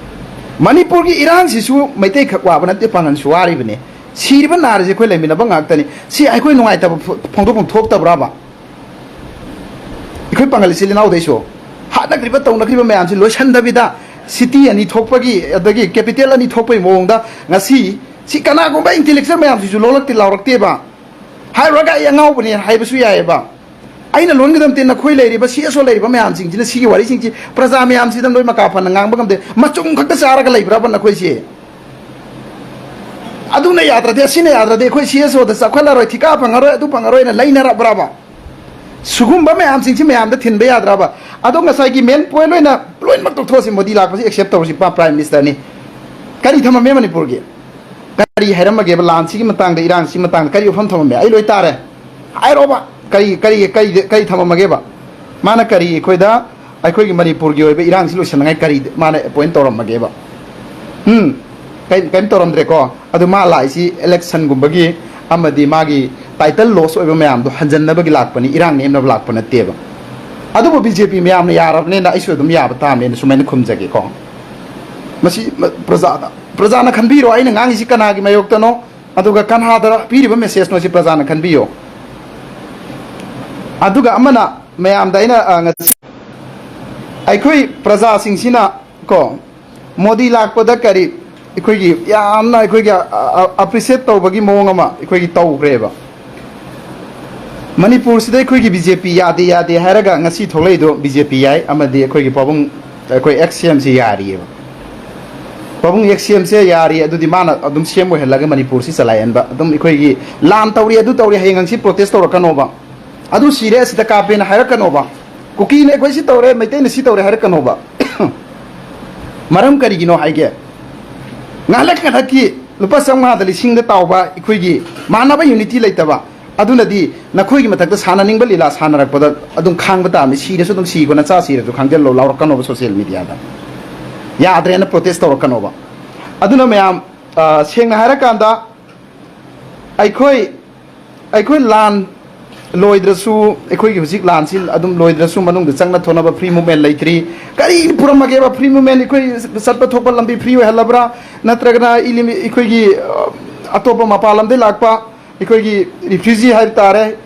ꯃꯅꯤꯄꯨꯔꯒꯤ ꯏꯔꯥꯡꯁꯤꯁꯨ ꯃꯩꯇꯩ ꯈꯛ ꯋꯥꯕ ꯅꯠꯇꯦ, ꯄꯥꯡꯒꯜꯁꯨ ꯋꯥꯔꯤꯕꯅꯤ꯫ ꯁꯤꯔꯤꯕ ꯅꯥꯔꯤꯁꯦ ꯑꯩꯈꯣꯏ ꯂꯩꯃꯤꯟꯅꯕ ꯉꯥꯛꯇꯅꯤ꯫ ꯁꯤ ꯑꯩꯈꯣꯏ ꯅꯨꯡꯉꯥꯏꯇꯕ ꯐꯣ-, ꯐꯣꯡꯗꯣꯛꯐꯝ ꯊꯣꯛꯇꯕ꯭ꯔꯕ? ꯑꯩꯈꯣꯏ ꯄꯥꯡꯒꯜ ꯏꯆꯤꯜ ꯏꯅꯥꯎꯗꯩꯁꯨ ꯍꯥꯠꯅꯈ꯭ꯔꯤꯕ ꯇꯧꯅꯈ꯭ꯔꯤꯕ ꯃꯌꯥꯝꯁꯤ ꯂꯣꯏꯁꯟꯗꯕꯤꯗ, ꯁꯤꯇꯤ ꯑꯅꯤ ꯊꯣꯛꯄꯒꯤ, ꯑꯗꯒꯤ ꯀꯦꯄꯤꯇꯦꯜ ꯑꯅꯤ ꯊꯣꯛꯄꯒꯤ ꯃꯑꯣꯡꯗ ꯉꯁꯤ ꯁꯤ ꯀꯅꯥꯒꯨꯝꯕ ꯏꯟꯇꯦꯂꯦꯛꯆꯨꯋꯦꯜ ꯃꯌꯥꯝꯁꯤꯁꯨ ꯂꯣꯜꯂꯛꯇꯦ, ꯂꯥꯎꯔꯛꯇꯦꯕ꯫ ꯍꯥꯏꯔꯨꯔꯒ "ꯑꯩ ꯑꯉꯥꯎꯕꯅꯦ" ꯍꯥꯏꯕꯁꯨ ꯌꯥꯏꯑꯕ꯫ ꯑꯩꯅ ꯂꯣꯟꯒꯗꯕ ꯅꯠꯇꯦ, ꯅꯈꯣꯏ ꯂꯩꯔꯤꯕ ꯁꯤ ꯑꯦꯁ ꯑꯣ ꯂꯩꯔꯤꯕ ꯃꯌꯥꯝꯁꯤꯡꯁꯤꯅ ꯁꯤꯒꯤ ꯋꯥꯔꯤꯁꯤꯡꯁꯤ ꯄ꯭ꯔꯖꯥ ꯃꯌꯥꯝꯁꯤꯗ ꯂꯣꯏ ꯃꯀꯥ ꯐꯅ ꯉꯥꯡꯕ ꯉꯝꯗꯦ꯫ ꯃꯆꯨꯝ ꯈꯛꯇ ꯆꯥꯔꯒ ꯂꯩꯕ꯭ꯔꯕ ꯅꯈꯣꯏꯁꯦ? ꯑꯗꯨꯅ ꯌꯥꯗ꯭ꯔꯗꯤ, ꯑꯁꯤꯅ ꯌꯥꯗ꯭ꯔꯗꯤ ꯑꯩꯈꯣꯏ ꯁꯤ ꯑꯦꯁ ꯑꯣꯗ ꯆꯥꯎꯈꯠꯂꯔꯣꯏ, ꯊꯤꯀꯥ ꯐꯪꯉꯔꯣꯏ, ꯑꯗꯨ ꯐꯪꯉꯔꯣꯏꯅ ꯂꯩꯅꯔꯕ꯭ꯔꯕ? ꯁꯤꯒꯨꯝꯕ ꯃꯌꯥꯝꯁꯤꯡꯁꯤ ꯃꯌꯥꯝꯗ ꯊꯤꯟꯕ ꯌꯥꯗ꯭ꯔꯕ? ꯑꯗꯣ ꯉꯁꯥꯏꯒꯤ ꯃꯦꯟ ꯄꯣꯏꯟ ꯑꯣꯏꯅ ꯂꯣꯏꯅꯃꯛ ꯇꯣꯛꯊꯣꯛꯑꯁꯤ, ꯃꯣꯗꯤ ꯂꯥꯛꯄꯁꯤ ꯑꯦꯛꯁꯦꯞ ꯇꯧꯔꯁꯤ, ꯄ꯭ꯔꯥꯏꯝ ꯃꯤꯅꯤꯁꯇꯔꯅꯤ꯫ ꯀꯔꯤ ꯊꯝꯃꯝꯃꯦ ꯃꯅꯤꯄꯨꯔꯒꯤ? ꯀꯔꯤ ꯍꯥꯏꯔꯝꯃꯒꯦꯕ? ꯂꯥꯟꯁꯤꯒꯤ ꯃꯇꯥꯡꯗ, ꯏꯔꯥꯡꯁꯤꯒꯤ ꯃꯇꯥꯡꯗ ꯀꯔꯤ ꯋꯥꯐꯝ ꯊꯝꯃꯝꯃꯦ? ꯑꯩ ꯂꯣꯏ ꯇꯥꯔꯦ꯫ ꯍꯥꯏꯔꯣꯕ, ꯀꯔꯤ ꯀꯔꯤ ꯀꯔꯤ ꯀꯔꯤ ꯊꯝꯃꯝꯃꯒꯦꯕ? ꯃꯥꯅ ꯀꯔꯤ ꯑꯩꯈꯣꯏꯗ, ꯑꯩꯈꯣꯏꯒꯤ ꯃꯅꯤꯄꯨꯔꯒꯤ ꯑꯣꯏꯕ ꯏꯔꯥꯡꯁꯤ ꯂꯣꯏꯁꯤꯟꯅꯉꯥꯏ ꯀꯔꯤ ꯃꯥꯅ ꯑꯦꯄꯣꯏꯟ ꯇꯧꯔꯝꯃꯒꯦꯕ? ꯎꯝ, ꯀꯔꯤꯝ ꯀꯔꯤꯝ ꯇꯧꯔꯝꯗ꯭ꯔꯦꯀꯣ꯫ ꯑꯗꯨ ꯃꯥ ꯂꯥꯛꯏꯁꯤ ꯏꯂꯦꯛꯁꯟꯒꯨꯝꯕꯒꯤ ꯑꯃꯗꯤ ꯃꯥꯒꯤ ꯇꯥꯏꯇꯜ ꯂꯣꯁ ꯑꯣꯏꯕ ꯃꯌꯥꯝꯗꯣ ꯍꯟꯖꯟꯅꯕꯒꯤ ꯂꯥꯛꯄꯅꯤ, ꯏꯔꯥꯡ ꯅꯦꯝꯅꯕ ꯂꯥꯛꯄ ꯅꯠꯇꯦꯕ꯫ ꯑꯗꯨꯕꯨ ꯕꯤ ꯖꯦ ꯄꯤ ꯃꯌꯥꯝꯅ ꯌꯥꯔꯕꯅꯤꯅ ꯑꯩꯁꯨ ꯑꯗꯨꯝ ꯌꯥꯕ ꯇꯥꯕꯅꯦꯅ ꯁꯨꯃꯥꯏꯅ ꯈꯨꯝꯖꯒꯦꯀꯣ꯫ ꯃꯁꯤ ꯃ-, ꯄ꯭ꯔꯖꯥꯗ, ꯄ꯭ꯔꯖꯥꯅ ꯈꯟꯕꯤꯔꯣ, ꯑꯩꯅ ꯉꯥꯡꯉꯤꯁꯤ ꯀꯅꯥꯒꯤ ꯃꯥꯌꯣꯛꯇꯅꯣ, ꯑꯗꯨꯒ ꯀꯅꯥꯗ ꯄꯤꯔꯤꯕ ꯃꯦꯁꯦꯖꯅꯣ, ꯁꯤ ꯄ꯭ꯔꯖꯥꯅ ꯈꯟꯕꯤꯌꯣ꯫ ꯑꯗꯨꯒ ꯑꯃꯅ ꯃꯌꯥꯝꯗ ꯑꯩꯅ, ꯑ, ꯉꯁꯤ ꯑꯩꯈꯣꯏ ꯄ꯭ꯔꯖꯥꯁꯤꯡꯁꯤꯅ ꯀꯣ, ꯃꯣꯗꯤ ꯂꯥꯛꯄꯗ ꯀꯔꯤ, ꯑꯩꯈꯣꯏꯒꯤ ꯌꯥꯝꯅ ꯑꯩꯈꯣꯏꯒꯤ ꯑꯦꯄ꯭ꯔꯤꯁꯤꯌꯦꯠ ꯇꯧꯕꯒꯤ ꯃꯑꯣꯡ ꯑꯃ ꯑꯩꯈꯣꯏꯒꯤ ꯇꯧꯈ꯭ꯔꯦꯕ꯫ ꯃꯅꯤꯄꯨꯔꯁꯤꯗ ꯑꯩꯈꯣꯏꯒꯤ ꯕꯤ ꯖꯦ ꯄꯤ ꯌꯥꯗꯦ ꯌꯥꯗꯦ ꯍꯥꯏꯔꯒ ꯉꯁꯤ ꯊꯣꯛꯂꯛꯏꯗꯣ ꯕꯤ ꯖꯦ ꯄꯤ ꯌꯥꯏ, ꯑꯃꯗꯤ ꯑꯩꯈꯣꯏꯒꯤ ꯄꯥꯕꯨꯡ, ꯑꯩꯈꯣꯏ ꯑꯦꯛꯁ ꯁꯤ ꯑꯦꯝꯁꯤ ꯌꯥꯔꯤꯑꯕ꯫ ꯄꯥꯕꯨꯡ ꯑꯦꯛꯁ ꯁꯤ ꯑꯦꯝꯁꯦ ꯌꯥꯔꯤ, ꯑꯗꯨꯗꯤ ꯃꯥꯅ ꯑꯗꯨꯝ ꯁꯤ ꯑꯦꯝ ꯑꯣꯏꯍꯜꯂꯒ ꯃꯅꯤꯄꯨꯔꯁꯤ ꯆꯂꯥꯏꯍꯟꯕ꯫ ꯑꯗꯨꯝ ꯑꯩꯈꯣꯏꯒꯤ ꯂꯥꯟ ꯇꯧꯔꯤ, ꯑꯗꯨ ꯇꯧꯔꯤ, ꯍꯌꯦꯡ ꯍꯪꯆꯤꯠ ꯄ꯭ꯔꯣꯇꯦꯁ ꯇꯧꯔꯛꯀꯅꯣꯕ꯫ ꯑꯗꯨ ꯁꯤꯔꯦ, ꯑꯁꯤꯗ ꯀꯥꯞꯄꯦꯅ ꯍꯥꯏꯔꯛꯀꯅꯣꯕ꯫ ꯀꯨꯀꯤꯅ ꯑꯩꯈꯣꯏ ꯁꯤ ꯇꯧꯔꯦ, ꯃꯩꯇꯩꯅ ꯁꯤ ꯇꯧꯔꯦ ꯍꯥꯏꯔꯛꯀꯅꯣꯕ꯫ ꯃꯔꯝ ꯀꯔꯤꯒꯤꯅꯣ ꯍꯥꯏꯒꯦ? ꯉꯥꯏꯍꯥꯛ ꯉꯥꯏꯍꯥꯛꯀꯤ ꯂꯨꯄꯥ ꯆꯥꯝꯃꯉꯥꯗ ꯂꯤꯁꯤꯡꯗ ꯇꯥꯎꯕ ꯑꯩꯈꯣꯏꯒꯤ ꯃꯥꯟꯅꯕ ꯌꯨꯅꯤꯇꯤ ꯂꯩꯇꯕ, ꯑꯗꯨꯅꯗꯤ ꯅꯈꯣꯏꯒꯤ ꯃꯊꯛꯇ ꯁꯥꯟꯅꯅꯤꯡꯕ ꯂꯤꯂꯥ ꯁꯥꯟꯅꯔꯛꯄꯗ ꯑꯗꯨꯝ ꯈꯥꯡꯕ ꯇꯥꯕꯅꯤ꯫ ꯁꯤꯔꯁꯨ ꯑꯗꯨꯝ ꯁꯤꯀꯣ, ꯅꯆꯥ ꯁꯤꯔꯁꯨ ꯈꯥꯡꯖꯜꯂꯣ ꯂꯥꯎꯔꯛꯀꯅꯣꯕ ꯁꯣꯁꯤꯌꯦꯜ ꯃꯤꯗꯤꯌꯥꯗ꯫ ꯌꯥꯗ꯭ꯔꯦꯅ ꯄ꯭ꯔꯣꯇꯦꯁ ꯇꯧꯔꯛꯀꯅꯣꯕ꯫ ꯑꯗꯨꯅ ꯃꯌꯥꯝ, ꯑ, ꯁꯦꯡꯅ ꯍꯥꯏꯔꯀꯥꯟꯗ ꯑꯩꯈꯣꯏ, ꯑꯩꯈꯣꯏ ꯂꯥꯟ ꯂꯣꯏꯗ꯭ꯔꯁꯨ, ꯑꯩꯈꯣꯏꯒꯤ ꯍꯧꯖꯤꯛ ꯂꯥꯟꯁꯤ ꯑꯗꯨꯝ ꯂꯣꯏꯗ꯭ꯔꯁꯨ ꯃꯅꯨꯡꯗ ꯆꯪꯅ ꯊꯣꯛꯅꯕ ꯐ꯭ꯔꯤ ꯃꯨꯞꯃꯦꯟ ꯂꯩꯇ꯭ꯔꯤ꯫ ꯀꯔꯤ ꯄꯨꯔꯝꯃꯒꯦꯕ ꯐ꯭ꯔꯤ ꯃꯨꯞꯃꯦꯟ? ꯑꯩꯈꯣꯏ ꯆꯠꯄ ꯊꯣꯛꯄ ꯂꯝꯕꯤ ꯐ꯭ꯔꯤ ꯑꯣꯏꯍꯜꯂꯕ꯭ꯔꯥ? ꯅꯠꯇ꯭ꯔꯒꯅ ꯏꯂꯤꯃꯤ-, ꯑꯩꯈꯣꯏꯒꯤ, ꯑ, ꯑꯇꯣꯞꯄ ꯃꯄꯥꯟ ꯂꯝꯗꯒꯤ ꯂꯥꯛꯄ ꯑꯩꯈꯣꯏꯒꯤ ꯔꯤꯐ꯭ꯌꯨꯖꯤ ꯍꯥꯏꯕ ꯇꯥꯔꯦ,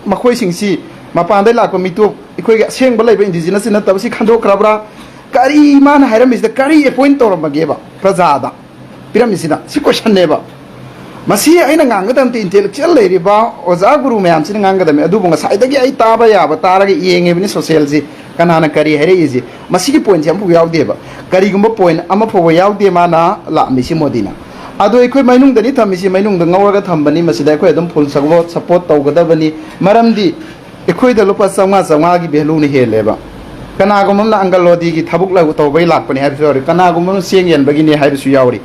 ꯃꯈꯣꯏꯁꯤꯡꯁꯤ ꯃꯄꯥꯟꯗꯒꯤ ꯂꯥꯛꯄ ꯃꯤꯇꯣꯞ, ꯑꯩꯈꯣꯏꯒꯤ ꯑꯁꯦꯡꯕ ꯂꯩꯕ ꯏꯟꯗꯤꯖꯤꯅꯁꯁꯤ ꯅꯠꯇꯕ ꯁꯤ ꯈꯟꯗꯣꯛꯈ꯭ꯔꯕ꯭ꯔꯥ? ꯀꯔꯤ ꯃꯥꯅ ꯍꯥꯏꯔꯝꯃꯤꯁꯤꯗ ꯀꯔꯤ ꯑꯦꯄꯣꯏꯟ ꯇꯧꯔꯝꯃꯒꯦꯕ ꯄ꯭ꯔꯖꯥꯗ ꯄꯤꯔꯝꯃꯤꯁꯤꯅ? ꯁꯤ ꯀꯣꯏꯁꯟꯅꯦꯕ꯫ ꯃꯁꯤ ꯑꯩꯅ ꯉꯥꯡꯒꯗꯕꯗꯤ intellectual ꯂꯩꯔꯤꯕ ꯑꯣꯖꯥ ꯒꯨꯔꯨ ꯃꯌꯥꯝꯁꯤꯅ ꯉꯥꯡꯒꯗꯕꯅꯤ꯫ ꯑꯗꯨꯕꯨ ꯉꯁꯥꯏꯗꯒꯤ ꯑꯩ ꯇꯥꯕ ꯌꯥꯕ ꯇꯥꯔꯒ ꯌꯦꯡꯉꯤꯕꯅꯤ socialꯁꯤ, ꯀꯅꯥꯅ ꯀꯔꯤ ꯍꯥꯏꯔꯛꯏꯁꯤ, ꯃꯁꯤꯒꯤ pointꯁꯤ ꯑꯃꯐꯥꯎ ꯌꯥꯎꯗꯦꯕ꯫ ꯀꯔꯤꯒꯨꯝꯕ point ꯑꯃ ꯐꯥꯎꯕ ꯌꯥꯎꯗꯦ ꯃꯥꯅ ꯂꯥꯛꯑꯝꯃꯤꯁꯤ ꯃꯣꯗꯤꯅ꯫ ꯑꯗꯣ ꯑꯩꯈꯣꯏ ꯃꯅꯨꯡꯗꯅꯤ ꯊꯝꯃꯤꯁꯤ, ꯃꯅꯨꯡꯗ ꯉꯧꯔꯒ ꯊꯝꯕꯅꯤ꯫ ꯃꯁꯤꯗ ꯑꯩꯈꯣꯏ ꯑꯗꯨꯝ full support, support ꯇꯧꯒꯗꯕꯅꯤ꯫ ꯃꯔꯝꯗꯤ ꯑꯩꯈꯣꯏꯗ ꯂꯨꯄꯥ ꯆꯥꯝꯃꯉꯥ, ꯆꯥꯝꯃꯉꯥꯒꯤ valueꯅ ꯍꯦꯜꯂꯦꯕ꯫ ꯀꯅꯥꯒꯨꯝꯕ ꯑꯃꯅ ꯑꯪꯒꯜꯋꯥꯗꯤꯒꯤ ꯊꯕꯛ ꯂꯧ-, ꯇꯧꯕꯩ ꯂꯥꯛꯄꯅꯤ ꯍꯥꯏꯕꯁꯨ ꯌꯥꯎꯔꯤ, ꯀꯅꯥꯒꯨꯝꯕ ꯑꯃꯅ ꯆꯦꯡ ꯌꯦꯟꯕꯒꯤꯅꯤ ꯍꯥꯏꯕꯁꯨ ꯌꯥꯎꯔꯤ꯫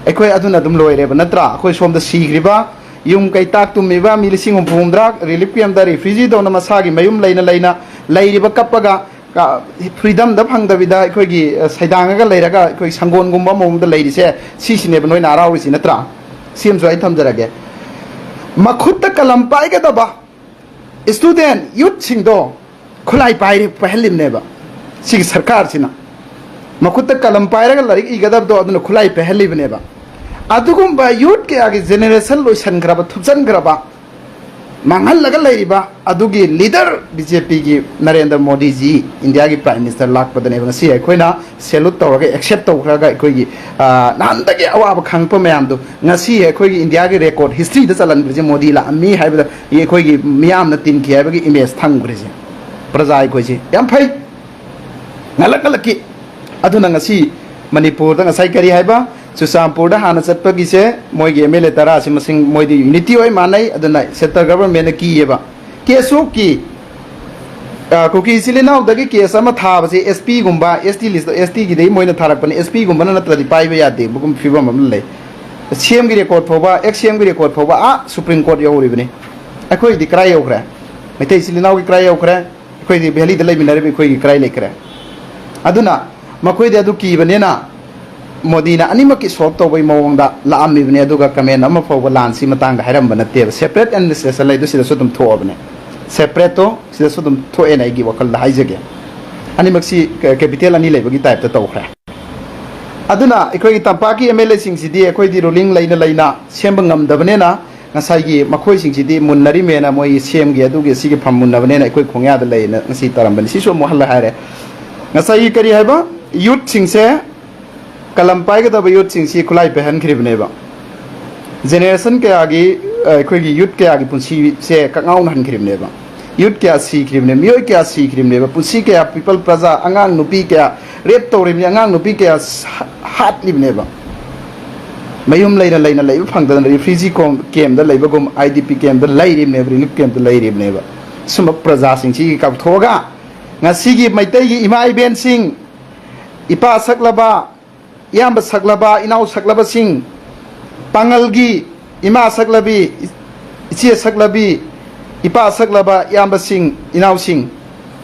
ꯑꯩꯈꯣꯏ ꯑꯗꯨꯅ ꯑꯗꯨꯝ ꯂꯣꯏꯔꯦꯕ, ꯅꯠꯇ꯭ꯔꯥ? ꯑꯩꯈꯣꯏ ꯁꯣꯝꯗ ꯁꯤꯈ꯭ꯔꯤꯕ, ꯌꯨꯝ ꯀꯩ ꯇꯥꯛ ꯇꯨꯝꯃꯤꯕ ꯃꯤ ꯂꯤꯁꯤꯡ ꯍꯨꯝꯐꯨ ꯍꯨꯝꯗ꯭ꯔꯥ relief campꯇ refugeeꯗꯧꯅ ꯃꯁꯥꯒꯤ ꯃꯌꯨꯝ ꯂꯩꯅ ꯂꯩꯅ ꯂꯩꯔꯤꯕ, ꯀꯞꯄꯒ, ꯀ-, freedomꯗ ꯐꯪꯗꯕꯤꯗ ꯑꯩꯈꯣꯏꯒꯤ, ꯑ, ꯁꯩꯗꯥꯡꯉꯒ ꯂꯩꯔꯒ ꯑꯩꯈꯣꯏ ꯁꯪꯒꯣꯟꯒꯨꯝꯕ ꯃꯑꯣꯡꯗ ꯂꯩꯔꯤꯁꯦ, ꯁꯤꯁꯤꯅꯦꯕ ꯅꯣꯏꯅ ꯍꯔꯥꯎꯔꯤꯁꯤ, ꯅꯠꯇ꯭ꯔꯥ? ꯁꯤ ꯑꯃꯁꯨ ꯑꯩ ꯊꯝꯖꯔꯒꯦ꯫ ꯃꯈꯨꯠꯇ ꯀꯂꯝ ꯄꯥꯏꯒꯗꯕ student youthꯁꯤꯡꯗꯣ ꯈꯨꯠꯂꯥꯏ ꯄꯥꯏꯔꯤ, ꯄꯥꯏꯍꯜꯂꯤꯕꯅꯦꯕ ꯁꯤꯒꯤ ꯁꯔꯀꯥꯔꯁꯤꯅ꯫ ꯃꯈꯨꯠꯇ ꯀꯂꯝ ꯄꯥꯏꯔꯒ ꯂꯥꯏꯔꯤꯛ ꯏꯒꯗꯕꯗꯣ ꯑꯗꯨꯅ ꯈꯨꯠꯂꯥꯏ ꯄꯥꯏꯍꯜꯂꯤꯕꯅꯦꯕ꯫ ꯑꯗꯨꯒꯨꯝꯕ youth ꯀꯌꯥꯒꯤ generation ꯂꯣꯏꯁꯟꯈ꯭ꯔꯕ, ꯊꯨꯞꯆꯟꯈ꯭ꯔꯕ, ꯃꯥꯡꯍꯜꯂꯒ ꯂꯩꯔꯤꯕ ꯑꯗꯨꯒꯤ leader BJPꯒꯤ ꯅꯔꯦꯟꯗ꯭ꯔ ꯃꯣꯗꯤꯖꯤ Indiaꯒꯤ Prime Minister ꯂꯥꯛꯄꯗꯅꯦꯕ ꯉꯁꯤ ꯑꯩꯈꯣꯏꯅ salute ꯇꯧꯔꯒ accept ꯇꯧꯈ꯭ꯔꯒ ꯑꯩꯈꯣꯏꯒꯤ, ꯑ, ꯅꯍꯥꯟꯗꯒꯤ ꯑꯋꯥꯕ ꯈꯪꯉꯛꯄ ꯃꯌꯥꯝꯗꯣ ꯉꯁꯤ ꯑꯩꯈꯣꯏꯒꯤ Indiaꯒꯤ record historyꯗ ꯆꯜꯍꯟꯈ꯭ꯔꯤꯁꯦ ꯃꯣꯗꯤ ꯂꯥꯛꯑꯝꯃꯤ ꯍꯥꯏꯕꯗ ꯑꯩꯈꯣꯏꯒꯤ ꯃꯤꯌꯥꯝꯅ ꯇꯤꯟꯈꯤ ꯍꯥꯏꯕꯒꯤ image ꯊꯝꯈ꯭ꯔꯤꯁꯦ ꯄ꯭ꯔꯖꯥ ꯑꯩꯈꯣꯏꯁꯦ꯫ ꯌꯥꯝ ꯐꯩ꯫ ꯉꯜꯂꯛ ꯉꯜꯂꯛꯀꯤ꯫ ꯑꯗꯨꯅ ꯉꯁꯤ ꯃꯅꯤꯄꯨꯔꯗ ꯉꯁꯥꯏ ꯀꯔꯤ ꯍꯥꯏꯕ, ꯆꯨꯔꯆꯥꯟꯄꯨꯔꯗ ꯍꯥꯟꯅ ꯆꯠꯄꯒꯤꯁꯦ ꯃꯣꯏꯒꯤ MLA ꯇꯔꯥꯁꯤ ꯃꯁꯤꯡ ꯃꯣꯏꯗꯤ unity ꯑꯣꯏ ꯃꯥꯟꯅꯩ, ꯑꯗꯨꯅ central governmentꯅ ꯀꯤꯌꯦꯕ꯫ ꯀꯦꯁꯣꯛꯀꯤ, ꯑ, ꯀꯨꯀꯤ ꯏꯆꯤꯜ ꯏꯅꯥꯎꯗꯒꯤ case ꯑꯃ ꯊꯥꯕꯁꯦ SPꯒꯨꯝꯕ, ST list, STꯒꯤꯗꯩ ꯃꯣꯏꯅ ꯊꯥꯔꯛꯄꯅꯦ, SPꯒꯨꯝꯕꯅ ꯅꯠꯇ꯭ꯔꯗꯤ ꯄꯥꯏꯕ ꯌꯥꯗꯦ, ꯃꯒꯨꯝ ꯐꯤꯕꯝ ꯑꯃ ꯂꯩ꯫ CMꯒꯤ record ꯐꯥꯎꯕ, ex-CMꯒꯤ record ꯐꯥꯎꯕ ꯑꯥ Supreme Court ꯌꯧꯔꯤꯕꯅꯤ꯫ ꯑꯩꯈꯣꯏꯗꯤ ꯀꯔꯥꯏ ꯌꯧꯈ꯭ꯔꯦ? ꯃꯩꯇꯩ ꯏꯆꯤꯜ ꯏꯅꯥꯎꯒꯤ ꯀꯔꯥꯏ ꯌꯧꯈ꯭ꯔꯦ? ꯑꯩꯈꯣꯏꯗꯤ valleyꯗ ꯂꯩꯃꯤꯟꯅꯔꯤꯕ ꯑꯩꯈꯣꯏꯒꯤ ꯀꯔꯥꯏ ꯂꯩꯈ꯭ꯔꯦ? ꯑꯗꯨꯅ ꯃꯈꯣꯏꯗꯤ ꯑꯗꯨ ꯀꯤꯕꯅꯤꯅ ꯃꯣꯗꯤꯅ ꯑꯅꯤꯃꯛꯀꯤ solve ꯇꯧꯕꯒꯤ ꯃꯑꯣꯡꯗ ꯂꯥꯛꯑꯝꯃꯤꯕꯅꯤ, ꯑꯗꯨꯒ comment ꯑꯃ ꯐꯥꯎꯕ ꯂꯥꯟꯁꯤ ꯃꯇꯥꯡꯗ ꯍꯥꯏꯔꯝꯕ ꯅꯠꯇꯦꯕ꯫ Separate administration ꯂꯩꯗꯣ ꯁꯤꯗꯁꯨ ꯑꯗꯨꯝ ꯊꯣꯛꯑꯕꯅꯦ, separateꯇꯣ ꯁꯤꯗꯁꯨ ꯑꯗꯨꯝ ꯊꯣꯛꯑꯦꯅ ꯑꯩꯒꯤ ꯋꯥꯈꯜꯗ ꯍꯥꯏꯖꯒꯦ꯫ ꯑꯅꯤꯃꯛꯁꯤ ꯀ-, capital ꯑꯅꯤ ꯂꯩꯕꯒꯤ typeꯇ ꯇꯧꯈ꯭ꯔꯦ꯫ ꯑꯗꯨꯅ ꯑꯩꯈꯣꯏꯒꯤ ꯇꯝꯄꯥꯛꯀꯤ MLAꯁꯤꯡꯁꯤꯗꯤ ꯑꯩꯈꯣꯏꯗꯤ ruling ꯂꯩꯅ ꯂꯩꯅ ꯁꯦꯝꯕ ꯉꯝꯗꯕꯅꯤꯅ ꯉꯁꯥꯏꯒꯤ ꯃꯈꯣꯏꯁꯤꯡꯁꯤꯗꯤ ꯃꯨꯟꯅꯔꯤꯃꯦꯅ ꯃꯣꯏꯒꯤ CMꯒꯤ ꯑꯗꯨꯒꯤ ꯁꯤꯒꯤ ꯐꯝ ꯃꯨꯟꯅꯕꯅꯦꯅ ꯑꯩꯈꯣꯏ ꯈꯣꯡꯌꯥꯗ ꯂꯩꯌꯦꯅ ꯉꯁꯤ ꯇꯧꯔꯝꯕꯅꯤ꯫ ꯁꯤꯁꯨ ꯑꯃꯨꯛ ꯍꯜꯂ ꯍꯥꯏꯔꯦ꯫ ꯉꯁꯥꯏꯒꯤ ꯀꯔꯤ ꯍꯥꯏꯕ? Youthꯁꯤꯡꯁꯦ, ꯀꯂꯝ ꯄꯥꯏꯒꯗꯕ youthꯁꯤꯡꯁꯤ ꯈꯨꯠꯂꯥꯏ ꯄꯥꯏꯍꯟꯈ꯭ꯔꯤꯕꯅꯦꯕ꯫ ꯖꯦꯅꯦꯔꯦꯁꯟ ꯀꯌꯥꯒꯤ, ꯑ, ꯑꯩꯈꯣꯏꯒꯤ ꯌꯨꯠ ꯀꯌꯥꯒꯤ ꯄꯨꯟꯁꯤꯁꯦ ꯀꯛꯉꯥꯎꯅꯍꯟꯈ꯭ꯔꯤꯕꯅꯦꯕ꯫ ꯌꯨꯠ ꯀꯌꯥ ꯁꯤꯈ꯭ꯔꯤꯕꯅꯦ, ꯃꯤꯑꯣꯏ ꯀꯌꯥ ꯁꯤꯈ꯭ꯔꯤꯕꯅꯦꯕ, ꯄꯨꯟꯁꯤ ꯀꯌꯥ, ꯄꯤꯄꯜ ꯄ꯭ꯔꯖꯥ, ꯑꯉꯥꯡ ꯅꯨꯄꯤ ꯀꯌꯥ ꯔꯦꯞ ꯇꯧꯔꯤꯕꯅꯤ, ꯑꯉꯥꯡ ꯅꯨꯄꯤ ꯀꯌꯥ ꯁ-, ꯍꯥꯠꯂꯤꯕꯅꯦꯕ꯫ ꯃꯌꯨꯝ ꯂꯩꯅ ꯂꯩꯅ ꯂꯩꯕ ꯐꯪꯗꯗꯅ refugee Kom-, ꯀꯦꯝꯗ ꯂꯩꯕꯒꯨꯝ, I D P ꯀꯦꯝꯗ ꯂꯩꯔꯤꯕꯅꯦꯕ, relief ꯀꯦꯝꯗ ꯂꯩꯔꯤꯕꯅꯦꯕ꯫ ꯁꯨꯝꯕ ꯄ꯭ꯔꯖꯥꯁꯤꯡꯁꯤꯒꯤ ꯀꯥꯎꯊꯣꯛꯑꯒ ꯉꯁꯤꯒꯤ ꯃꯩꯇꯩꯒꯤ ꯏꯃꯥ ꯏꯕꯦꯟꯁꯤꯡ, ꯏꯄꯥ ꯁꯛꯂꯕ, ꯏꯌꯥꯝꯕ ꯁꯛꯂꯕ, ꯏꯅꯥꯎ ꯁꯛꯂꯕꯁꯤꯡ, ꯄꯥꯉꯜꯒꯤ ꯏꯃꯥ ꯁꯛꯂꯕꯤ, ꯏꯆꯦ ꯁꯛꯂꯕꯤ, ꯏꯄꯥ ꯁꯛꯂꯕ ꯏꯌꯥꯝꯕꯁꯤꯡ, ꯏꯅꯥꯎꯁꯤꯡ,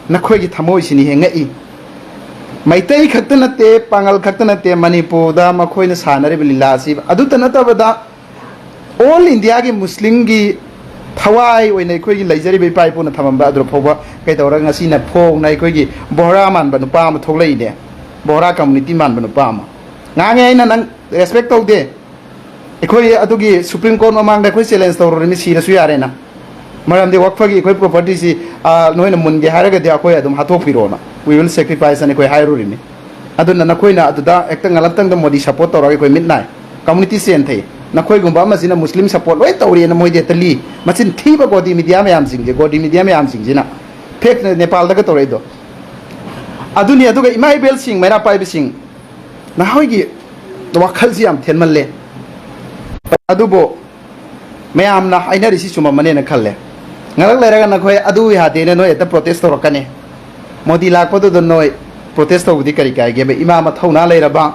ꯅꯈꯣꯏꯒꯤ ꯊꯃꯣꯏꯁꯤꯅꯤ ꯍꯦꯡꯉꯛꯏ꯫ ꯃꯩꯇꯩ ꯈꯛꯇ ꯅꯠꯇꯦ, ꯄꯥꯉꯜ ꯈꯛꯇ ꯅꯠꯇꯦ, ꯃꯅꯤꯄꯨꯔꯗ ꯃꯈꯣꯏꯅ ꯁꯥꯟꯅꯔꯤꯕ ꯂꯤꯂꯥ ꯑꯁꯤ ꯑꯗꯨꯇ ꯅꯠꯇꯕꯗ ꯑꯣꯜ ꯏꯟꯗꯤꯌꯥꯒꯤ ꯃꯨꯁꯂꯤꯝꯒꯤ ꯊꯋꯥꯏ ꯑꯣꯏꯅ ꯑꯩꯈꯣꯏꯒꯤ ꯂꯩꯖꯔꯤꯕ ꯏꯄꯥ ꯏꯄꯨꯅ ꯊꯝꯃꯝꯕ ꯑꯗꯨ ꯐꯥꯎꯕ ꯀꯩꯗꯧꯔꯒ ꯉꯁꯤꯅ ꯐꯣꯡꯅ ꯑꯩꯈꯣꯏꯒꯤ ꯕꯣꯍꯔꯥ ꯃꯥꯟꯕ ꯅꯨꯄꯥ ꯑꯃ ꯊꯣꯛꯂꯛꯏꯅꯦ꯫ ꯕꯣꯍꯔꯥ ꯀꯝꯃꯨꯅꯤꯇꯤ ꯃꯥꯟꯕ ꯅꯨꯄꯥ ꯑꯃ꯫ ꯉꯥꯡꯉꯦ ꯑꯩꯅ, ꯅꯪ ꯔꯦꯁꯄꯦꯛ ꯇꯧꯗꯦ꯫ ꯑꯩꯈꯣꯏ ꯑꯗꯨꯒꯤ ꯁꯨꯄ꯭ꯔꯤꯝ ꯀꯣꯔꯠ ꯃꯃꯥꯡꯗ ꯑꯩꯈꯣꯏ ꯆꯦꯂꯦꯟꯖ ꯇꯧꯔꯨꯔꯤꯅꯤ, ꯁꯤꯔꯁꯨ ꯌꯥꯔꯦꯅ꯫ ꯃꯔꯝꯗꯤ ꯋꯛꯐꯒꯤ ꯑꯩꯈꯣꯏ ꯄ꯭ꯔꯣꯄꯔꯇꯤꯁꯤ, ꯑ, ꯅꯣꯏꯅ ꯃꯨꯟꯒꯦ ꯍꯥꯏꯔꯒꯗꯤ ꯑꯩꯈꯣꯏ ꯑꯗꯨꯝ ꯍꯥꯠꯇꯣꯛꯄꯤꯔꯣꯅ, "We will sacrifice" ꯑꯅ ꯑꯩꯈꯣꯏ ꯍꯥꯏꯔꯨꯔꯤꯅꯤ꯫ ꯑꯗꯨꯅ ꯅꯈꯣꯏꯅ ꯑꯗꯨꯗ ꯍꯦꯛꯇ ꯉꯂꯛꯇꯪꯗ ꯃꯣꯗꯤ ꯁꯞꯄꯣꯔꯠ ꯇꯧꯔꯒ ꯑꯩꯈꯣꯏ ꯃꯤꯠ ꯅꯥꯏ꯫ ꯀꯝꯃꯨꯅꯤꯇꯤ ꯆꯦꯟꯊꯩ꯫ ꯅꯈꯣꯏꯒꯨꯝꯕ ꯑꯃꯁꯤꯅ ꯃꯨꯁꯂꯤꯝ ꯁꯞꯄꯣꯔꯠ ꯂꯣꯏ ꯇꯧꯔꯤꯑꯅ ꯃꯣꯏꯗꯤ ꯍꯦꯛꯇ ꯂꯤ꯫ ꯃꯆꯤꯟ ꯊꯤꯕ ꯒꯣꯗꯤ ꯃꯤꯗꯤꯌꯥ ꯃꯌꯥꯝꯁꯤꯡꯁꯦ, ꯒꯣꯗꯤ ꯃꯤꯗꯤꯌꯥ ꯃꯌꯥꯝꯁꯤꯡꯁꯤꯅ ꯐꯦꯛ ꯅꯦꯄꯥꯜꯗꯒ ꯇꯧꯔꯛꯏꯗꯣ꯫ ꯑꯗꯨꯅꯤ꯫ ꯑꯗꯨꯒ ꯏꯃꯥ ꯏꯕꯦꯜꯁꯤꯡ, ꯃꯩꯔꯥ ꯄꯥꯏꯕꯁꯤꯡ, ꯅꯍꯥꯟꯋꯥꯏꯒꯤ ꯋꯥꯈꯜꯁꯤ ꯌꯥꯝ ꯊꯦꯟꯃꯜꯂꯦ꯫ ꯑꯗꯨꯕꯨ ꯃꯌꯥꯝꯅ ꯍꯥꯏꯅꯔꯤꯁꯤ ꯆꯨꯝꯃꯝꯃꯅꯦꯅ ꯈꯜꯂꯦ꯫ ꯉꯥꯏꯍꯥꯛ ꯂꯩꯔꯒ ꯅꯈꯣꯏ ꯑꯗꯨ ꯌꯥꯗꯦꯅ ꯅꯣꯏ ꯍꯦꯛꯇ ꯄ꯭ꯔꯣꯇꯦꯁ ꯇꯧꯔꯛꯀꯅꯤ꯫ ꯃꯣꯗꯤ ꯂꯥꯛꯄꯗꯨꯗ ꯅꯣꯏ ꯄ꯭ꯔꯣꯇꯦꯁ ꯇꯧꯕꯗꯤ ꯀꯔꯤ ꯀꯥꯏꯒꯦꯕ? ꯏꯃꯥ ꯃꯊꯧꯅꯥ ꯂꯩꯔꯕ,